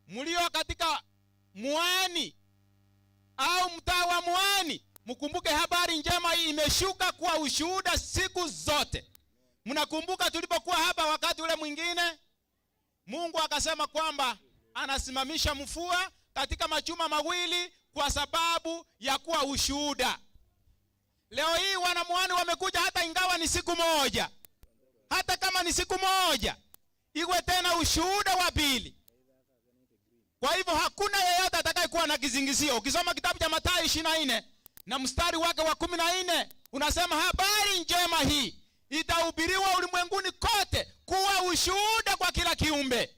mlio katika Muani au mtaa wa Muani, mkumbuke habari njema hii imeshuka kuwa ushuhuda siku zote. Mnakumbuka tulipokuwa hapa wakati ule mwingine, Mungu akasema kwamba anasimamisha mvua katika machuma mawili kwa sababu ya kuwa ushuhuda. Leo hii wanamuani wamekuja, hata ingawa ni siku moja, hata kama ni siku moja, iwe tena ushuhuda wa pili. Kwa hivyo hakuna yeyote atakayekuwa na kizingizio. Ukisoma kitabu cha Mathayo 24 na mstari wake wa 14 unasema habari njema hii itahubiriwa ulimwenguni kote kuwa ushuhuda kwa kila kiumbe,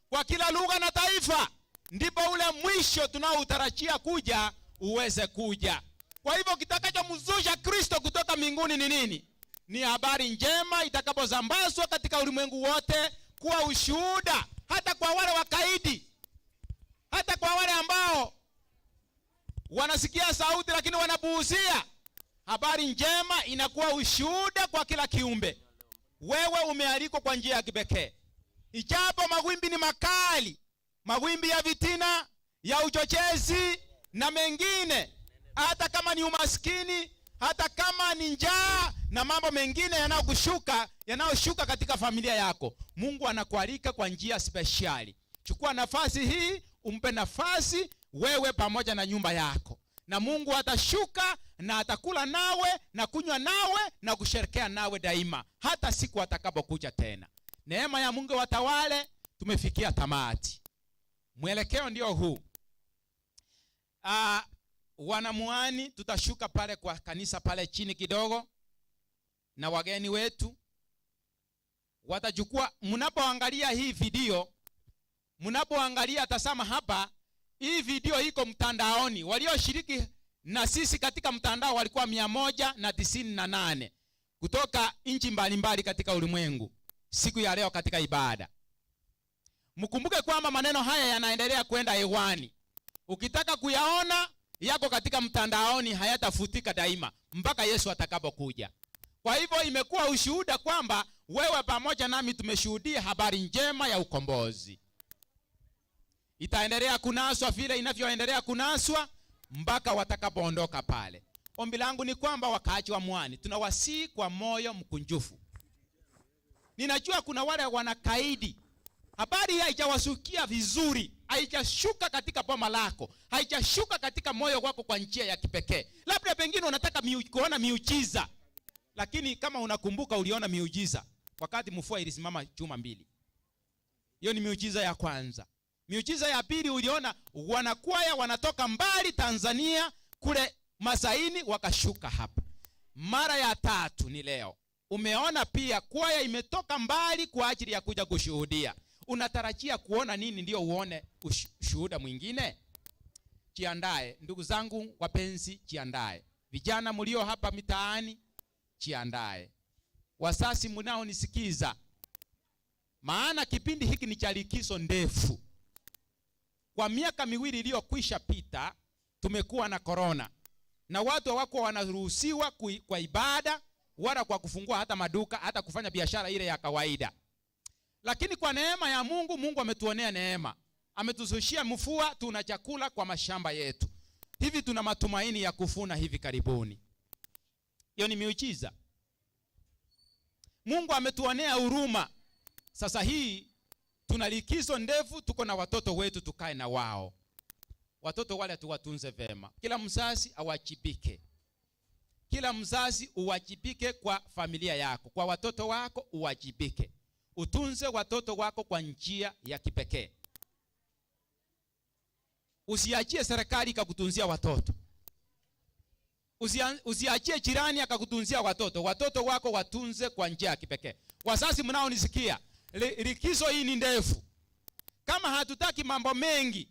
kwa kila lugha na taifa, ndipo ule mwisho tunaoutarajia kuja uweze kuja. Kwa hivyo kitakachomzusha Kristo kutoka mbinguni ni nini? Ni habari njema itakaposambazwa katika ulimwengu wote kuwa ushuhuda, hata kwa wale wakaidi, hata kwa wale ambao wanasikia sauti lakini wanapuuzia. Habari njema inakuwa ushuhuda kwa kila kiumbe. Wewe umealikwa kwa njia ya kipekee. Ijapo mawimbi ni makali, mawimbi ya vitina, ya uchochezi na mengine, hata kama ni umaskini, hata kama ni njaa na mambo mengine yanayoshuka katika familia yako, Mungu anakualika kwa njia speshali. Chukua nafasi hii, umpe nafasi wewe pamoja na nyumba yako, na Mungu atashuka na atakula nawe na kunywa nawe na kusherekea nawe daima, hata siku atakapokuja tena. Neema ya Mungu watawale. Tumefikia tamati. Mwelekeo ndio huu. Wanamuani tutashuka pale kwa kanisa pale chini kidogo, na wageni wetu watachukua. Mnapoangalia hii video, mnapoangalia tazama hapa, hii video iko mtandaoni. Walioshiriki na sisi katika mtandao walikuwa 198 kutoka nchi mbalimbali katika ulimwengu siku ya leo katika ibada. Mkumbuke kwamba maneno haya yanaendelea kwenda hewani. Ukitaka kuyaona yako katika mtandaoni, hayatafutika daima mpaka Yesu atakapokuja. Kwa hivyo imekuwa ushuhuda kwamba wewe pamoja nami tumeshuhudia habari njema ya ukombozi. Itaendelea kunaswa vile inavyoendelea kunaswa mpaka watakapoondoka pale. Ombi langu ni kwamba wakaaji wa Mwani, tunawasihi kwa moyo mkunjufu. Ninajua kuna wale wanakaidi. Habari hii haijawasukia vizuri, haijashuka katika boma lako, haijashuka katika moyo wako kwa njia ya kipekee. Labda pengine unataka kuona miujiza, lakini kama unakumbuka uliona miujiza wakati mvua ilisimama juma 2. Hiyo ni miujiza ya kwanza. Miujiza ya pili uliona wanakwaya wanatoka mbali Tanzania kule Masaini wakashuka hapa. Mara ya tatu ni leo. Umeona pia kwaya imetoka mbali kwa ajili ya kuja kushuhudia. Unatarajia kuona nini ndio uone ushuhuda mwingine? Jiandae ndugu zangu wapenzi, jiandae. Vijana mlio hapa mitaani, jiandae. Wasasi mnaonisikiza, maana kipindi hiki ni cha likizo ndefu. Kwa miaka miwili iliyokwisha pita tumekuwa na corona, na watu hawakuwa wanaruhusiwa kwa ibada wala kwa kufungua hata maduka, hata kufanya biashara ile ya kawaida. Lakini kwa neema ya Mungu, Mungu ametuonea neema, ametuzushia mvua, tuna chakula kwa mashamba yetu. Hivi tuna matumaini ya kuvuna hivi karibuni. Hiyo ni miujiza. Mungu ametuonea huruma. Sasa hii tuna likizo ndefu, tuko na watoto wetu, tukae na wao. Watoto wale tuwatunze vema. Kila mzazi awajibike. Kila mzazi uwajibike kwa familia yako, kwa watoto wako uwajibike. Utunze watoto wako kwa njia ya kipekee. Usiachie serikali ikakutunzia watoto. Usiachie jirani akakutunzia watoto. Watoto wako watunze kwa njia ya kipekee. Wazazi mnaonisikia, likizo hii ni ndefu. Kama hatutaki mambo mengi,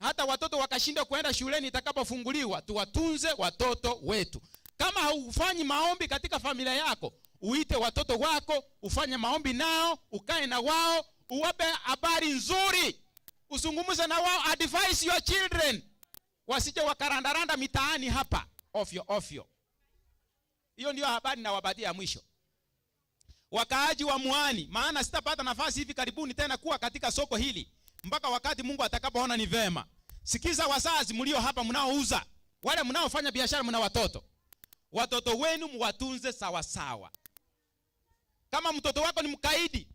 hata watoto wakashindwa kuenda shuleni itakapofunguliwa, tuwatunze watoto wetu. Kama haufanyi maombi katika familia yako, uite watoto wako, ufanye maombi nao, ukae na wao, uwape habari nzuri, usungumuze na wao, advise your children, wasije wakarandaranda mitaani hapa ovyo ovyo. Hiyo ndio habari nawapatia ya mwisho. Wakaaji wa Mwani, maana sitapata nafasi hivi karibuni tena kuwa katika soko hili mpaka wakati Mungu atakapoona ni vema. Sikiza wazazi mlio hapa mnaouza, wale mnaofanya biashara, mna watoto. Watoto wenu mwatunze sawa sawa. Kama mtoto wako ni mkaidi,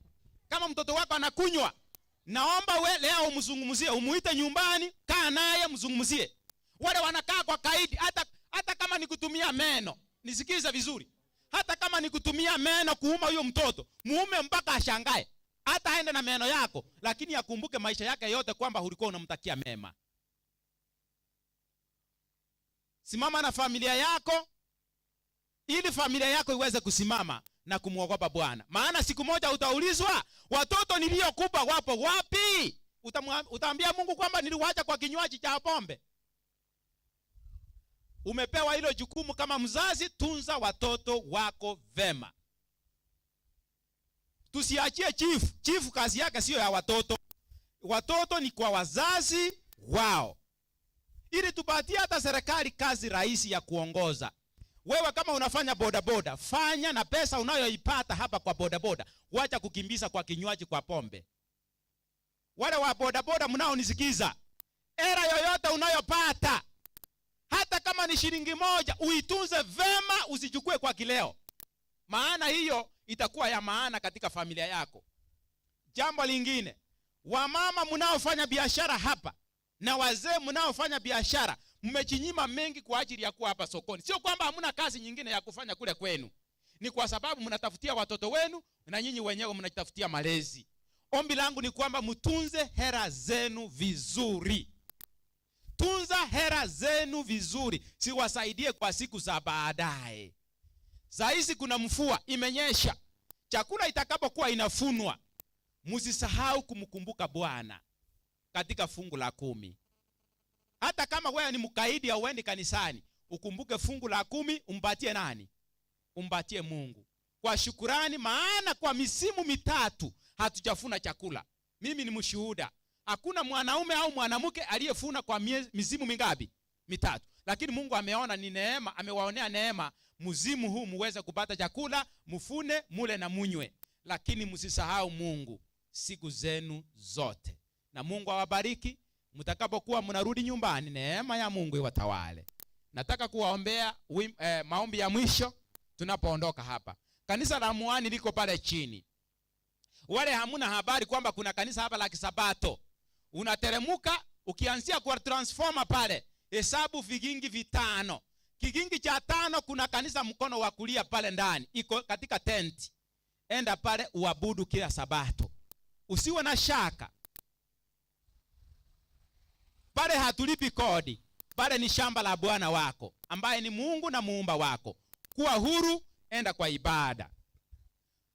kama mtoto wako anakunywa, naomba we leo umzungumzie, umuite nyumbani, kaa naye mzungumzie. Wale wanakaa kwa kaidi, hata kama ni kutumia meno, nisikize vizuri. Hata kama ni kutumia meno kuuma huyo mtoto, muume mpaka ashangae. Hata aende na meno yako, lakini akumbuke maisha yake yote kwamba ulikuwa unamtakia mema. Simama na familia yako ili familia yako iweze kusimama na kumwogopa Bwana. Maana siku moja utaulizwa, watoto niliokupa wapo wapi? Utaambia Mungu kwamba niliwaacha kwa kinywaji cha pombe. Umepewa hilo jukumu kama mzazi, tunza watoto wako vema. Tusiachie chief. Chief kazi yake sio ya watoto. Watoto ni kwa wazazi wao. Ili tupatie hata serikali kazi rahisi ya kuongoza. Wewe kama unafanya bodaboda, fanya na pesa unayoipata hapa kwa bodaboda. Wacha kukimbiza kwa kinywaji, kwa pombe. Wale wa bodaboda mnaonisikiza, era yoyote unayopata, hata kama ni shilingi 1, uitunze vema, usichukue kwa kileo. Maana hiyo itakuwa ya maana katika familia yako. Jambo lingine, wamama mnaofanya biashara hapa na wazee mnaofanya biashara, mmejinyima mengi kwa ajili ya kuwa hapa sokoni. Sio kwamba hamna kazi nyingine ya kufanya kule kwenu. Ni kwa sababu mnatafutia watoto wenu na nyinyi wenyewe mnajitafutia malezi. Ombi langu ni kwamba mtunze hera zenu vizuri. Tunza hera zenu vizuri, siwasaidie kwa siku za baadaye. Saa hizi kuna mvua imenyesha. Chakula itakapokuwa inafunwa, msisahau kumkumbuka Bwana katika fungu la 10. Hata kama wewe ni mkaidi au huendi kanisani, ukumbuke fungu la 10 umpatie nani? Umpatie Mungu. Kwa shukurani, maana kwa misimu mitatu hatujafuna chakula. Mimi ni mshuhuda. Hakuna mwanaume au mwanamke aliyefuna kwa mizimu mingapi? Mitatu. Lakini Mungu ameona ni neema, amewaonea neema, mzimu huu muweze kupata chakula, mfune, mule na munywe. Lakini msisahau Mungu siku zenu zote. Na Mungu awabariki mtakapokuwa mnarudi nyumbani, neema ya Mungu iwatawale. Nataka kuwaombea maombi ya mwisho tunapoondoka hapa. Kanisa la Muani liko pale chini. Wale hamuna habari kwamba kuna kanisa hapa la Kisabato. Unateremuka ukianzia kwa transformer pale, hesabu vigingi 5. Kigingi cha 5 kuna kanisa mkono wa kulia pale ndani, iko katika tent. Enda pale uabudu kila Sabato. Usiwe na shaka. Pale hatulipi kodi. Pale ni shamba la Bwana wako ambaye ni Mungu na muumba wako. Kuwa huru, enda kwa ibada.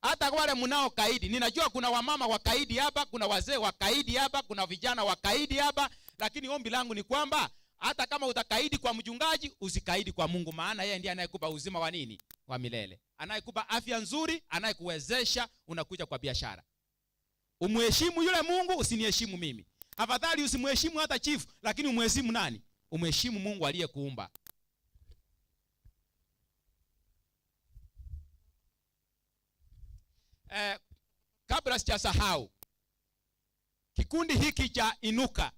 Hata wale mnao kaidi, ninajua kuna wamama wa kaidi hapa, kuna wazee wa kaidi hapa, kuna vijana wa kaidi hapa, lakini ombi langu ni kwamba hata kama utakaidi kwa mchungaji, usikaidi kwa Mungu, maana yeye ndiye anayekupa uzima wa nini? Wa milele. Anayekupa afya nzuri, anayekuwezesha, unakuja kwa biashara. Umheshimu yule Mungu, usiniheshimu mimi. Afadhali usimheshimu hata chief, lakini umheshimu nani? Umheshimu Mungu aliyekuumba. Kabla sijasahau, kikundi hiki cha Inuka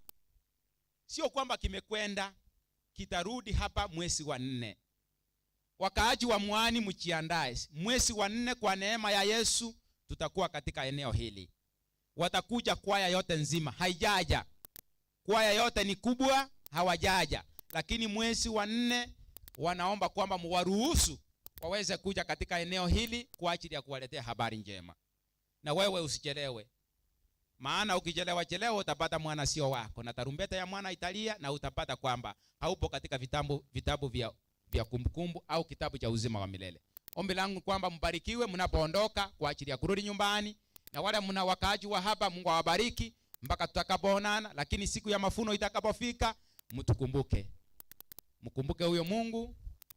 sio kwamba kimekwenda, kitarudi hapa mwezi wa 4. Wakaaji wa Muani mjiandae. Mwezi wa 4 kwa neema ya Yesu tutakuwa katika eneo hili. Watakuja kwaya yote nzima, haijaja. Kwaya yote ni kubwa, hawajaja. Lakini mwezi wa 4 wanaomba kwamba muwaruhusu waweze kuja katika eneo hili kwa ajili ya kuwaletea habari njema. Na wewe usichelewe. Maana ukichelewa chelewa utapata mwana sio wako, na tarumbeta ya mwana italia, na utapata kwamba haupo katika vitabu vya kumbukumbu au kitabu cha uzima wa milele. Ombi langu kwamba mbarikiwe mnapoondoka kwa ajili ya kurudi nyumbani, na wale mna wakaaji wa hapa Mungu awabariki mpaka tutakapoonana. Lakini siku ya mafuno itakapofika mtukumbuke. Mkumbuke huyo Mungu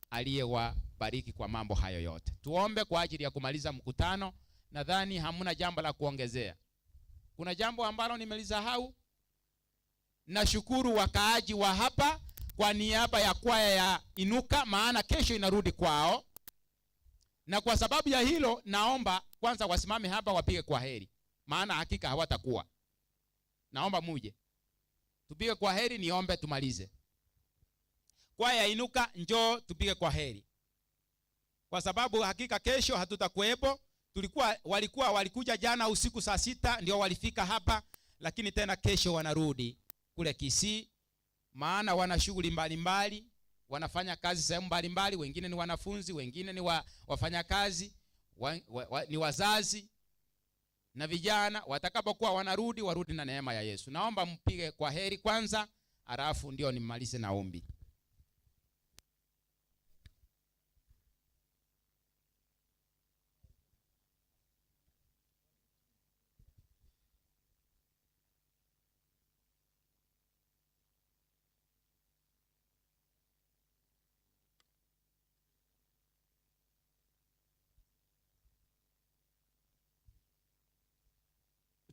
aliyewabariki kwa mambo hayo yote. Tuombe kwa ajili ya kumaliza mkutano. Nadhani hamna jambo la kuongezea. Kuna jambo ambalo nimelisahau? Nashukuru wakaaji wa hapa kwa niaba ya kwaya ya Inuka, maana kesho inarudi kwao. Na kwa sababu ya hilo naomba kwanza wasimame hapa wapige kwa heri, maana hakika hawatakuwa. Naomba muje tupige kwa heri, niombe tumalize. Kwaya Inuka, njoo tupige kwa heri, kwa sababu hakika kesho hatutakuwepo. Walikuja jana usiku saa 6 ndio walifika hapa, lakini tena kesho wanarudi kule Kisii, maana wana shughuli mbalimbali, wanafanya kazi sehemu mbalimbali. Wengine ni wanafunzi, wengine ni wafanyakazi, ni wazazi na vijana. Watakapokuwa wanarudi, warudi na neema ya Yesu. Naomba mpige kwa heri kwanza, alafu ndio nimalize na ombi.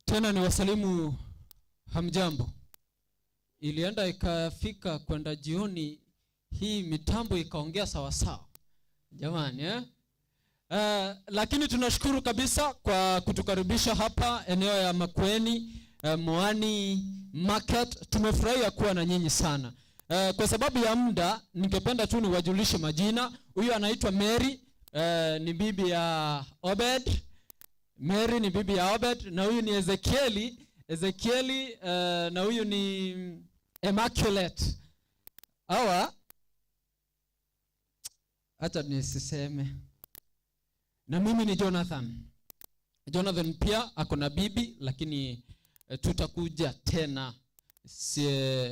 Tena ni wasalimu hamjambo. Ilienda ikafika kwenda jioni hii mitambo ikaongea sawa sawa. Jamani, Lakini tunashukuru kabisa kwa kutukaribisha hapa eneo ya Makueni, Muani Market. Tumefurahia kuwa na nyinyi sana. Kwa sababu ya muda ningependa tu niwajulishe majina. Huyu anaitwa Mary, ni bibi ya Obed. Mary ni bibi ya Obed, na huyu ni Ezekieli. Ezekieli, na huyu ni Immaculate. Hawa acha nisiseme. Na mimi ni Jonathan. Jonathan pia ako na bibi, lakini tutakuja tena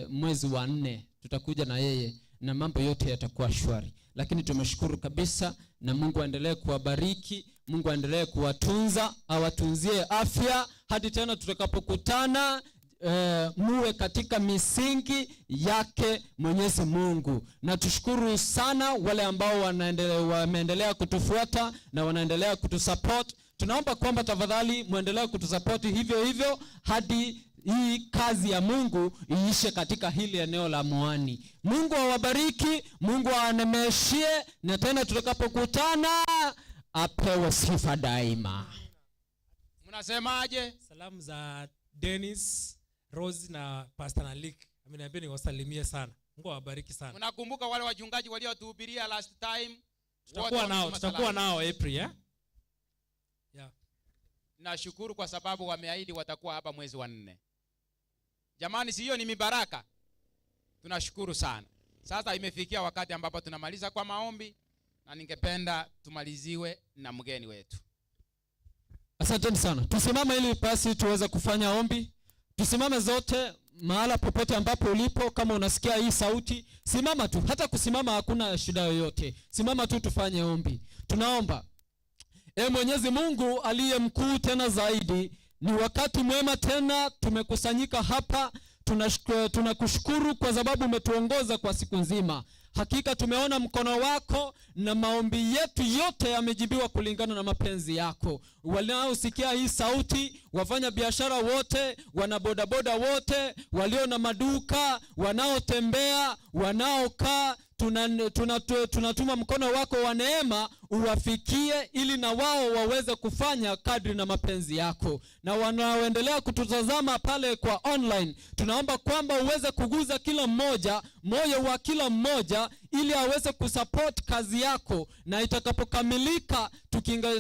mwezi wa 4 tutakuja na yeye na mambo yote yatakuwa shwari. Lakini tumeshukuru kabisa, na Mungu aendelee kuwabariki, Mungu aendelee kuwatunza, awatunzie afya hadi tena tutakapokutana. Muwe katika misingi yake Mwenyezi Mungu. Na tushukuru sana wale ambao wameendelea kutufuata na wanaendelea kutusupport. Tunaomba kwamba tafadhali muendelee kutusupport hivyo hivyo hadi hii kazi ya Mungu iishe katika hili eneo la Muani. Mungu awabariki, Mungu awanemeshie, na tena tutakapokutana apewe sifa daima. Mnasemaje? Salamu za Dennis, Rose na Pastor Nalik. Ameniambia niwasalimie sana. Mungu awabariki sana. Mnakumbuka wale wachungaji waliotuhubiria last time? Tutakuwa Wote nao, wamesema tutakuwa salamu. nao April, eh? Yeah. Nashukuru kwa sababu wameahidi watakuwa hapa mwezi wa 4. Jamani, si hiyo ni mibaraka? Tunashukuru sana. Sasa imefikia wakati ambapo tunamaliza kwa maombi, na ningependa tumaliziwe na mgeni wetu. Asanteni sana. Tusimame ili basi tuweze kufanya ombi. Tusimame zote mahala popote ambapo ulipo. Kama unasikia hii sauti, simama tu. Hata kusimama hakuna shida yoyote. Simama tu tufanye ombi. Tunaomba. Mwenyezi Mungu aliye mkuu tena zaidi, ni wakati mwema tena tumekusanyika hapa. Tunakushukuru kwa sababu umetuongoza kwa siku nzima. Hakika tumeona mkono wako na maombi yetu yote yamejibiwa kulingana na mapenzi yako. Wanaosikia hii sauti, wafanya biashara wote, wanabodaboda wote, walio na maduka, wanaotembea, wanaokaa, tunatuma mkono wako wa neema uwafikie ili na wao waweze kufanya kadri na mapenzi yako. Na wanaoendelea kututazama pale kwa online, tunaomba kwamba uweze kuguza kila mmoja, moyo wa kila mmoja, ili aweze kusupport kazi yako, na itakapokamilika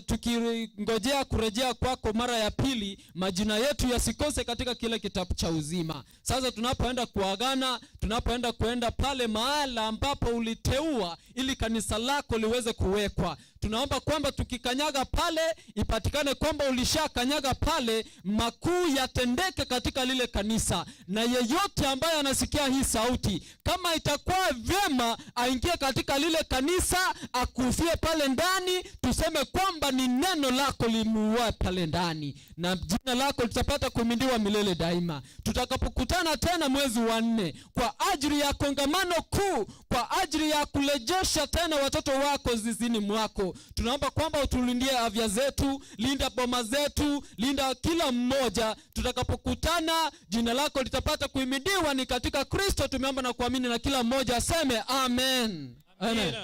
tukingojea kurejea kwako mara ya pili, majina yetu yasikose katika kile kitabu cha uzima. Sasa tunapoenda kuagana, tunapoenda kuenda pale mahala ambapo uliteua ili kanisa lako liweze kuwekwa, tunaomba kwamba tukikanyaga pale ipatikane kwamba ulishakanyaga pale, makuu yatendeke katika lile kanisa. Na yeyote ambaye anasikia hii sauti, kama itakuwa vyema aingie katika lile kanisa, akufie pale ndani, tuseme kwamba ni neno lako limuua pale ndani, na jina lako litapata kuhimidiwa milele daima. Tutakapokutana tena mwezi wa 4 kwa ajili ya kongamano kuu, kwa ajili ya kurejesha tena watoto wako zizini mwako, tunaomba kwamba utulindie afya zetu, linda boma zetu, linda kila mmoja. Tutakapokutana jina lako litapata kuhimidiwa. Ni katika Kristo tumeomba na kuamini, na kila mmoja aseme amen. Amen.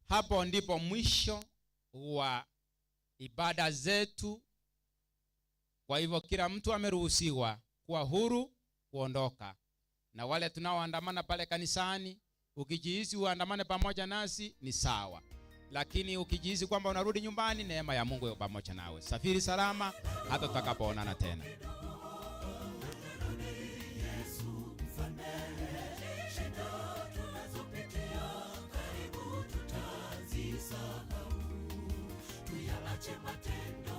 Hapo ndipo mwisho wa ibada zetu. Kwa hivyo kila mtu ameruhusiwa kuwa huru kuondoka. Na wale tunaoandamana pale kanisani, ukijihisi uandamane pamoja nasi ni sawa. Lakini ukijihisi kwamba unarudi nyumbani, neema ya Mungu iwe pamoja nawe. Safiri salama hata tutakapoonana tena. Ache matendo.